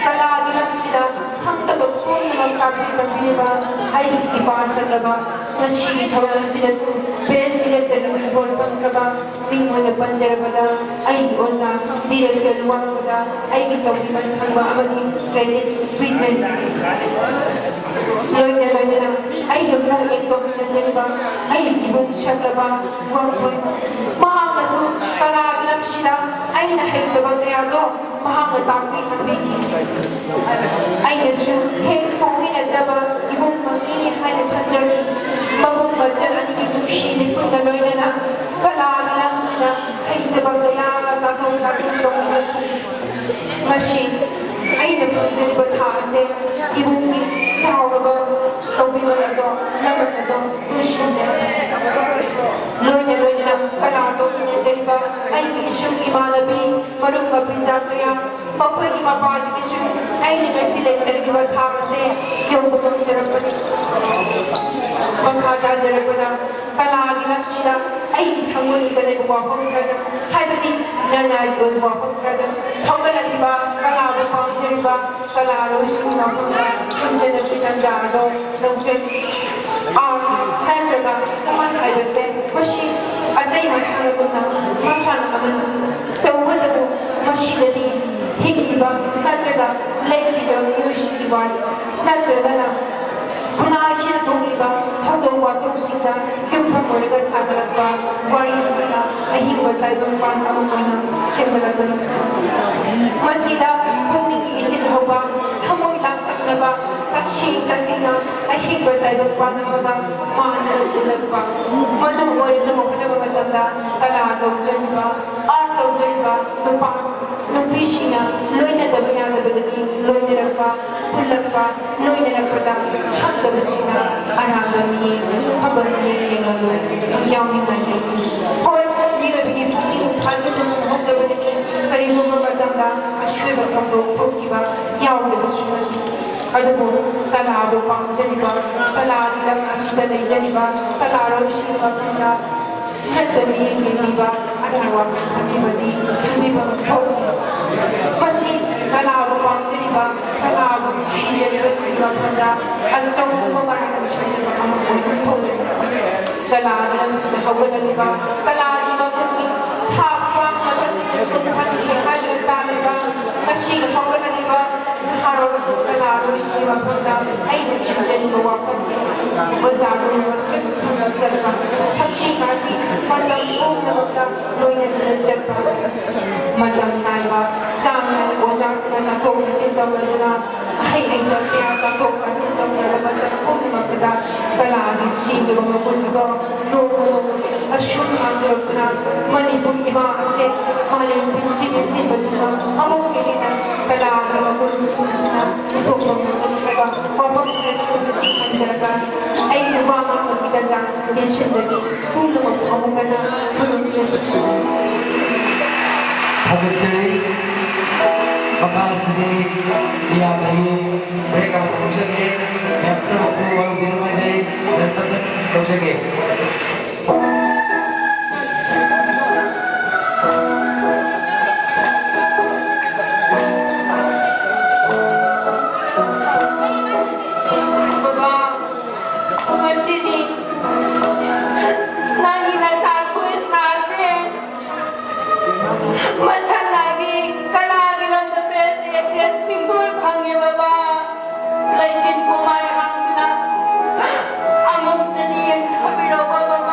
ꯀꯂꯥꯒꯤ ꯂꯝꯁꯤꯗ ꯈꯪꯗꯕ ꯄꯨꯝꯅꯃꯛ ꯇꯥꯛꯄꯤ ꯇꯝꯕꯤꯔꯤꯕ ꯑꯩꯒꯤ ꯏꯄꯥ ꯁꯛꯂꯕ ꯉꯁꯤꯒꯤ ꯊꯧꯔꯝ ꯑꯁꯤꯗꯁꯨ ꯕꯦꯁ ꯗꯤꯔꯦꯛꯇꯔꯒꯤ ꯑꯣꯏꯕ ꯐꯪꯈ꯭ꯔꯕ ꯃꯤꯡ ꯑꯣꯏꯅ ꯄꯟꯖꯔꯕꯗ ꯑꯩꯒꯤ ꯑꯣꯖꯥ ꯗꯤꯔꯦꯛꯇꯔ ꯋꯥꯡꯃꯗ ꯑꯩꯒꯤ ꯇꯧꯕꯤꯃꯜ ꯈꯪꯕ ꯑꯃꯗꯤ ꯀ꯭ꯔꯦꯗꯤꯠ ꯄꯤꯖꯔꯤ꯫ ꯂꯣꯏꯅ ꯂꯣꯏꯅꯅ ꯑꯩꯒ ꯀꯣꯛ ꯂꯦꯡ ꯇꯧꯃꯤꯟꯅꯖꯔꯤꯕ ꯑꯩꯒꯤ ꯏꯕꯨꯡ ꯁꯛꯂꯕ ꯋꯥꯡꯃ, ꯃꯍꯥꯛꯅꯁꯨ ꯀꯂꯥꯒꯤ ꯂꯝꯁꯤꯗ ꯑꯩꯅ ꯍꯩꯇꯕ ꯀꯌꯥꯗꯣ ꯃꯍꯥꯛꯅ ꯇꯥꯛꯄꯤ ꯇꯝꯕꯤꯈꯤ꯫ ꯑꯩꯅꯁꯨ ꯍꯦꯛ ꯄꯣꯛꯃꯤꯟꯅꯖꯕ ꯏꯕꯨꯡ ꯃꯛꯅꯤ ꯍꯥꯏꯅ ꯈꯟꯖꯔꯤ꯫ ꯃꯕꯨꯡ ꯃꯆꯜ ꯑꯅꯤꯒꯤ ꯅꯨꯡꯁꯤ ꯂꯩꯄꯨꯟꯒ ꯂꯣꯏꯅꯅ ꯀꯂꯥꯒꯤ ꯂꯝꯁꯤꯗ ꯍꯩꯇꯕ ꯀꯌꯥ ꯇꯥꯊꯣꯛ ꯇꯥꯁꯤꯟ ꯇꯧꯃꯤꯟꯅꯈꯤ꯫ ꯉꯁꯤ ꯑꯩꯅ ꯐꯪꯖꯔꯤꯕ ꯊꯥꯛ ꯑꯁꯦ ꯏꯕꯨꯡꯒꯤ ꯆꯥꯎꯔꯕ ꯇꯧꯕꯤꯃꯜ ꯑꯗꯣ ꯂꯃꯟ ꯑꯗꯣ ꯅꯨꯡꯁꯤꯖꯩ꯫ ꯂꯣꯏꯅ ꯂꯣꯏꯅꯅ ꯀꯂꯥ ꯇꯧꯃꯤꯟꯅꯖꯔꯤꯕ ꯑꯩꯒꯤ ꯏꯁꯨꯡ ꯏꯃꯥꯟꯅꯕꯤ, ꯃꯔꯨꯞ ꯃꯄꯤꯖꯥ ꯀꯌꯥ, ꯃꯈꯣꯏꯒꯤ ꯃꯄꯥꯗꯒꯤꯁꯨ ꯑꯩꯅ ꯉꯁꯤ ꯂꯩꯖꯔꯤꯕ ꯊꯥꯛ ꯑꯁꯦ ꯌꯧꯕ ꯉꯝꯖꯔꯛꯄꯅꯤ꯫ ꯃꯈꯥ ꯇꯥꯖꯔꯛꯄꯗ ꯀꯂꯥꯒꯤ ꯂꯝꯁꯤꯗ ꯑꯩꯒꯤ ꯊꯃꯣꯏꯗ ꯂꯩꯕ ꯋꯥꯐꯝ ꯈꯔꯗ, ꯍꯥꯏꯕꯗꯤ ꯂꯅꯥꯏꯒꯤ ꯑꯣꯏꯕ ꯋꯥꯐꯝ ꯈꯔꯗ ꯊꯧꯒꯠꯂꯛꯂꯤꯕ ꯀꯂꯥꯕꯨ ꯄꯥꯝꯖꯔꯤꯕ ꯀꯂꯥꯔꯣꯏꯁꯤꯡ ꯃꯐꯝꯗ ꯈꯨꯟꯖꯅꯕꯒꯤ ꯇꯥꯟꯖꯥ ꯑꯗꯣ ꯂꯧꯖꯩ꯫ ꯑꯥꯔꯠ ꯅꯠꯇ꯭ꯔꯒ ꯀꯃꯟ ꯍꯥꯏꯕꯁꯦ ꯃꯁꯤ ꯑꯇꯩ ꯃꯁꯥꯟꯅꯒꯨꯝꯅ ꯃꯁꯥꯟꯅ ꯑꯃꯅꯤ꯫ ꯇꯧꯕꯇꯕꯨ ꯃꯁꯤꯗꯗꯤ ꯍꯤꯡꯂꯤꯕ ꯅꯠꯇ꯭ꯔꯒ ꯂꯩꯔꯤꯕ ꯃꯤꯑꯣꯏꯁꯤꯡꯒꯤ ꯋꯥꯔꯤ ꯅꯠꯇ꯭ꯔꯒꯅ ꯈꯨꯟꯅꯥꯏꯁꯤꯗ ꯊꯣꯛꯂꯤꯕ ꯊꯧꯗꯣꯛ ꯋꯥꯊꯣꯛꯁꯤꯡꯗ ꯌꯨꯝꯐꯝ ꯑꯣꯏꯔꯒ ꯁꯥꯒꯠꯂꯛꯄ ꯋꯥꯔꯤꯁꯤꯡꯅ ꯑꯍꯤꯡꯕ ꯇꯥꯏꯕꯪꯄꯥꯟ ꯑꯃ ꯑꯣꯏꯅ ꯁꯦꯝꯒꯠꯂꯛꯄꯅꯤ꯫ ꯃꯁꯤꯗ ꯄꯨꯛꯅꯤꯡ ꯏꯆꯤꯜ ꯍꯧꯕ, ꯊꯃꯣꯏ ꯂꯥꯡꯇꯛꯅꯕ, ꯀꯁꯤ ꯀꯁꯤꯅ ꯑꯍꯤꯡꯕ ꯇꯥꯏꯕꯪ ꯄꯥꯟꯅꯕꯗ ꯃꯥꯅ ꯎꯠꯂꯛꯄ꯫ ꯃꯗꯨ ꯑꯣꯏꯔꯗꯨꯅ ꯎꯠꯂꯕ ꯃꯇꯝꯗ ꯀꯂꯥ ꯇꯧꯖꯔꯤꯕ, ꯑꯥꯔꯠ ꯇꯧꯖꯔꯤꯕ ꯅꯨꯄꯥ ꯅꯨꯄꯤꯁꯤꯡꯅ ꯂꯣꯏꯅꯗꯕ ꯌꯥꯗꯕꯗꯒꯤ ꯂꯣꯏꯅꯔꯛꯄ, ꯄꯨꯜꯂꯛꯄ, ꯂꯣꯏꯅꯔꯛꯄꯗ ꯈꯪꯗꯕꯁꯤꯡꯅ ꯑꯔꯥꯟꯕ ꯃꯤꯠꯌꯦꯡ, ꯐꯕ ꯃꯤꯠꯌꯦꯡ ꯌꯦꯡꯂꯒ ꯌꯥꯎꯅꯤꯡꯉꯥꯏ ꯂꯩꯇꯦ꯫ ꯍꯣꯏ, ꯃꯤꯑꯣꯏꯕꯒꯤ ꯄꯨꯛꯅꯤꯡ ꯊꯥꯖꯗꯨꯅ ꯍꯧꯗꯕꯗꯒꯤ ꯀꯔꯤꯒꯨꯝꯕ ꯃꯇꯝꯗ ꯑꯁꯣꯏꯕ ꯊꯧꯗꯣꯛ ꯊꯣꯛꯈꯤꯕ ꯌꯥꯎꯗꯕꯁꯨ ꯅꯠꯇꯦ꯫ ꯑꯗꯨꯕꯨ ꯀꯂꯥꯕꯨ ꯄꯥꯝꯖꯔꯤꯕ, ꯀꯂꯥꯒꯤ ꯂꯝ ꯑꯁꯤꯗ ꯂꯩꯖꯔꯤꯕ ꯀꯂꯥꯔꯣꯏꯁꯤꯡꯒꯤ ꯃꯐꯝꯗ ꯆꯠꯇ ꯃꯤꯠꯌꯦꯡ ꯌꯦꯡꯕꯤꯕ, ꯑꯔꯥꯟꯕ ꯋꯥꯈꯜ ꯈꯟꯕꯤꯕꯗꯤ ꯈꯟꯕꯤꯐꯝ ꯊꯣꯛꯇꯦ꯫ ꯃꯁꯤ ꯀꯂꯥꯕꯨ ꯄꯥꯝꯖꯔꯤꯕ, ꯀꯂꯥꯕꯨ ꯅꯨꯡꯁꯤꯖꯔꯤꯕꯁꯤꯡꯒꯤ ꯃꯐꯝꯗ ꯑꯆꯧꯕ ꯃꯔꯥꯏꯕꯛ ꯁꯣꯏꯗꯕ ꯑꯃ ꯑꯣꯏꯅ ꯊꯣꯛꯂꯦ꯫ ꯀꯂꯥꯒꯤ ꯂꯝꯁꯤꯗ ꯍꯧꯒꯠꯂꯛꯂꯤꯕ, ꯀꯂꯥꯒꯤ ꯃꯒꯨꯟꯒꯤ ꯊꯥꯛ ꯋꯥꯡꯂꯕꯁꯤꯡ ꯑꯗꯨ ꯀꯨꯝꯍꯟꯒꯦ ꯍꯥꯏꯗꯨꯅ ꯇꯥꯜꯂꯤꯕ ꯉꯁꯤꯒꯤ ꯍꯧꯒꯠꯂꯛꯂꯤꯕ ꯅꯍꯥꯔꯣꯜ ꯀꯂꯥꯔꯣꯏꯁꯤꯡꯒꯤ ꯃꯐꯝꯗ ꯑꯩꯅ ꯊꯝꯖꯅꯤꯡꯕ ꯋꯥꯐꯝꯗꯤ ꯑꯣꯖꯥ ꯒꯨꯔꯨ ꯃꯁꯤꯡ ꯊꯝꯅ ꯆꯠꯄ, ꯊꯛꯁꯤ ꯈꯥꯁꯤ ꯃꯇꯝ ꯄꯨꯝꯅꯃꯛꯇ ꯂꯣꯏꯅꯗꯨꯅ ꯆꯠꯄ, ꯃꯇꯝ ꯅꯥꯏꯕ ꯆꯥꯡ ꯅꯥꯏꯅ ꯑꯣꯖꯥꯁꯤꯡꯅ ꯇꯥꯊꯣꯛ ꯇꯥꯁꯤꯟ ꯇꯧꯅꯗꯨꯅ ꯑꯍꯩ ꯍꯩꯕ ꯀꯌꯥ ꯇꯥꯊꯣꯛ ꯇꯥꯁꯤꯟ ꯇꯧꯅꯔꯕ ꯃꯇꯝ ꯄꯨꯝꯅꯃꯛꯇꯗ ꯀꯂꯥꯒꯤ ꯁꯤꯡꯂꯕ ꯃꯒꯨꯟꯗꯣ ꯅꯣꯡꯃ ꯅꯣꯡꯃꯒꯤ ꯑꯁꯨꯝ ꯍꯥꯡꯗꯣꯔꯛꯇꯨꯅ ꯃꯅꯤꯄꯨꯔ ꯏꯃꯥ ꯑꯁꯦ ꯃꯥꯂꯦꯝ ꯄ꯭ꯔꯤꯊꯤꯕꯤ ꯊꯤꯟꯕꯗꯨꯅ ꯑꯃꯨꯛꯀ ꯍꯦꯟꯅ ꯀꯂꯥꯒꯤ ꯃꯒꯨꯟ ꯁꯤꯡꯗꯨꯅ ꯄꯨꯊꯣꯛꯄ ꯉꯝꯒꯅꯤ ꯍꯥꯏꯕ ꯋꯥꯐꯝ ꯈꯔ ꯊꯝꯖꯔꯒ ꯑꯩꯒꯤ ꯋꯥ ꯉꯥꯡꯕꯒꯤ ꯇꯥꯟꯖꯥ ꯂꯦꯟꯁꯤꯟꯖꯒꯦ꯫ ꯄꯨꯝꯅꯃꯛꯄꯨ ꯑꯃꯨꯛ ꯍꯟꯅ ꯈꯨꯔꯨꯝꯖꯔꯤ꯫ ꯊꯥꯒꯠꯆꯔꯤ꯫ ꯃꯈꯥꯁꯤꯗꯤ ꯏꯌꯥꯝꯕꯒꯤ ꯕ꯭ꯔꯦꯛ ꯑꯃ ꯂꯧꯖꯒꯦ꯫ ꯃꯌꯥꯝ ꯄꯨꯝꯅꯃꯛꯄꯨ ꯋꯥꯔꯧꯕꯤꯅꯨ ꯍꯥꯏꯖꯔꯤ꯫ ꯔꯤꯍꯔꯁꯦꯜ ꯇꯧꯖꯒꯦ꯫ ꯕꯕꯥ, ꯉꯁꯤꯗꯤ ꯅꯪꯒꯤ ꯅꯆꯥ ꯀ꯭ꯔꯤꯁꯅꯥꯁꯦ ꯃꯊꯪ ꯂꯥꯏꯒꯤ ꯀꯂꯥꯒꯤ ꯂꯝꯗ ꯕꯦꯁ ꯑꯦꯛꯇ꯭ꯔꯦꯁ ꯁꯤꯡꯒꯨꯔ ꯐꯪꯉꯦ ꯕꯕꯥ꯫ ꯂꯩꯆꯤꯟ ꯄꯨꯝꯃꯥꯏ ꯍꯥꯡꯗꯨꯅ ꯑꯃꯨꯛꯇꯗꯤ ꯌꯦꯡꯊꯕꯤꯔꯣ ꯕꯕꯥ꯫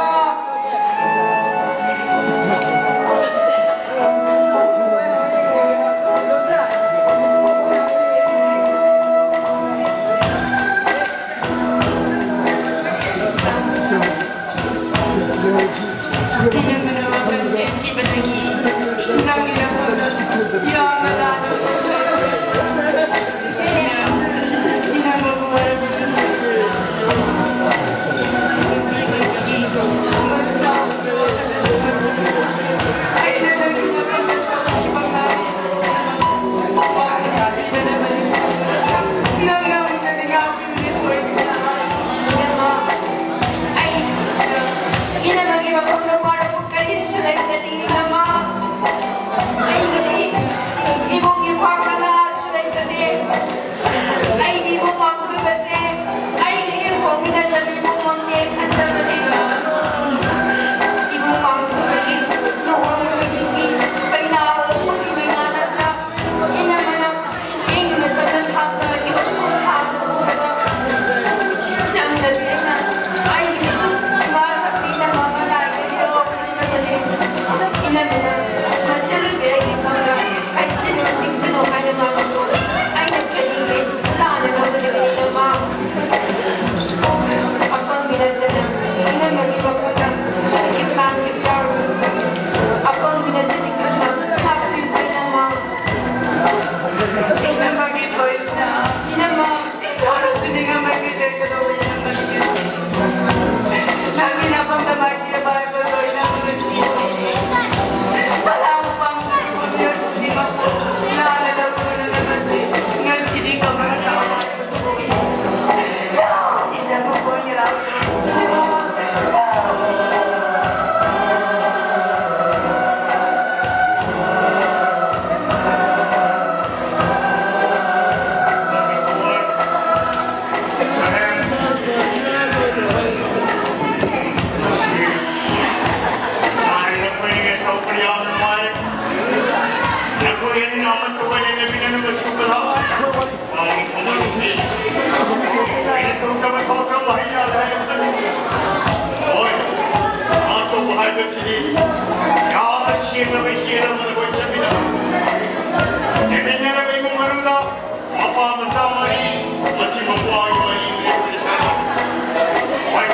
ꯑꯃꯠꯇ ꯑꯣꯏꯅ ꯂꯩꯃꯤꯟꯅꯅꯕꯁꯨ ꯀꯂꯥ꯫ ꯃꯥꯒꯤ ꯊꯃꯣꯏꯁꯤ ꯑꯩꯅ ꯇꯧꯖꯕ ꯊꯕꯛ ꯈꯔ ꯃꯍꯩ ꯌꯥꯜꯂꯦ ꯍꯥꯏꯅ ꯈꯜꯂꯤ꯫ ꯍꯣꯏ, ꯃꯥ ꯇꯧꯕ ꯍꯥꯏꯕꯁꯤꯗꯤ ꯌꯥꯝꯅ ꯁꯦꯡꯂꯕ ꯏꯆꯦ ꯑꯃꯅ ꯑꯩꯈꯣꯏ ꯆꯠꯃꯤꯟꯅꯕ꯫ ꯂꯩꯃꯤꯟꯅꯔꯕ ꯏꯃꯨꯡ ꯃꯅꯨꯡꯗ ꯃꯄꯥ ꯃꯆꯥ ꯃꯔꯤ, ꯃꯁꯤ ꯃꯄ꯭ꯋꯥꯒꯤ ꯃꯔꯤ ꯂꯦꯞꯄꯗꯤ ꯁꯥꯟꯅ꯫ ꯍꯣꯏ,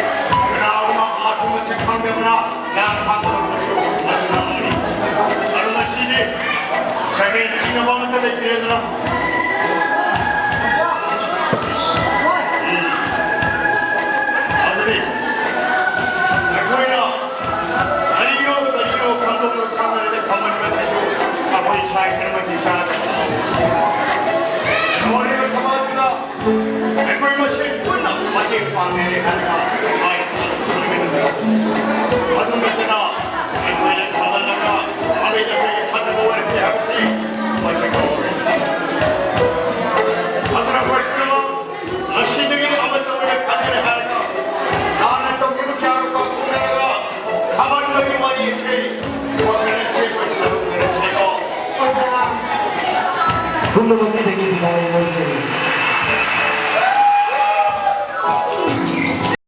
ꯀꯅꯥꯒꯨꯝꯕ ꯑꯥꯔꯠꯀꯤ ꯃꯁꯛ ꯈꯪꯗꯕꯅ ꯂꯥꯡ ꯐꯥꯡ ꯇꯧꯔꯕꯁꯨ ꯃꯗꯨꯅ ꯑꯃꯅꯤ꯫ ꯑꯗꯨ ꯉꯁꯤꯗꯤ ꯁꯔꯦꯡ ꯆꯤꯡꯅꯕ ꯑꯃꯠꯇ ꯂꯩꯇ꯭ꯔꯦꯗꯅ꯫ ꯎꯝ꯫ ꯑꯗꯨꯅꯤ ꯑꯩꯈꯣꯏꯅ ꯀꯔꯤꯅꯣ ꯀꯔꯤꯅꯣ ꯈꯪꯗꯣꯛꯄ ꯈꯪꯗꯔꯤꯗ ꯈꯪꯍꯟꯕꯁꯤꯁꯨ ꯑꯩꯈꯣꯏ ꯏꯁꯥꯒꯤ ꯀꯔꯝꯕ ꯆꯥꯗꯕ꯫ ꯇꯧꯔꯤꯕ ꯊꯕꯛ ꯑꯗꯨꯗ ꯑꯩꯈꯣꯏ ꯃꯁꯦꯟ ꯄꯨꯟꯅ ꯃꯇꯦꯡ ꯄꯥꯡꯅꯔꯦ ꯍꯥꯏꯔꯒ ꯃꯥꯏ ꯄꯥꯛꯅ ꯁꯣꯏꯗꯅ꯫ ꯑꯗꯨ ꯅꯠꯇꯅ ꯑꯩꯈꯣꯏꯅ ꯈꯪꯍꯜꯂꯒ ꯑꯩꯈꯣꯏꯗ ꯑꯩꯈꯣꯏꯒꯤ ꯐꯠꯇꯕ ꯑꯣꯏꯔꯛꯀꯦ ꯍꯥꯏꯕꯁꯤ ꯃꯁꯤ ꯀꯧꯔꯦ꯫ ꯑꯗꯨꯅ ꯑꯩꯈꯣꯏ ꯄꯨꯝꯅꯃꯛ ꯉꯁꯤꯗꯒꯤꯗꯤ ꯑꯃꯠꯇ ꯑꯣꯏꯅ ꯈꯟꯅꯔꯦ ꯍꯥꯏꯔꯒ ꯂꯥꯟꯅ ꯇꯧꯈꯤꯕ ꯀꯌꯥꯗꯣ ꯀꯥꯎꯊꯣꯛꯅꯔꯒ ꯊꯥꯕꯜꯒꯤ ꯋꯥꯔꯤ ꯑꯁꯤ ꯋꯥꯈꯜ ꯑꯁꯤ ꯑꯩꯈꯣꯏ ꯁꯥꯗꯣꯛꯅꯔꯁꯤꯀꯣ꯫ ꯄꯨꯝꯅꯃꯛꯀꯤꯗꯒꯤ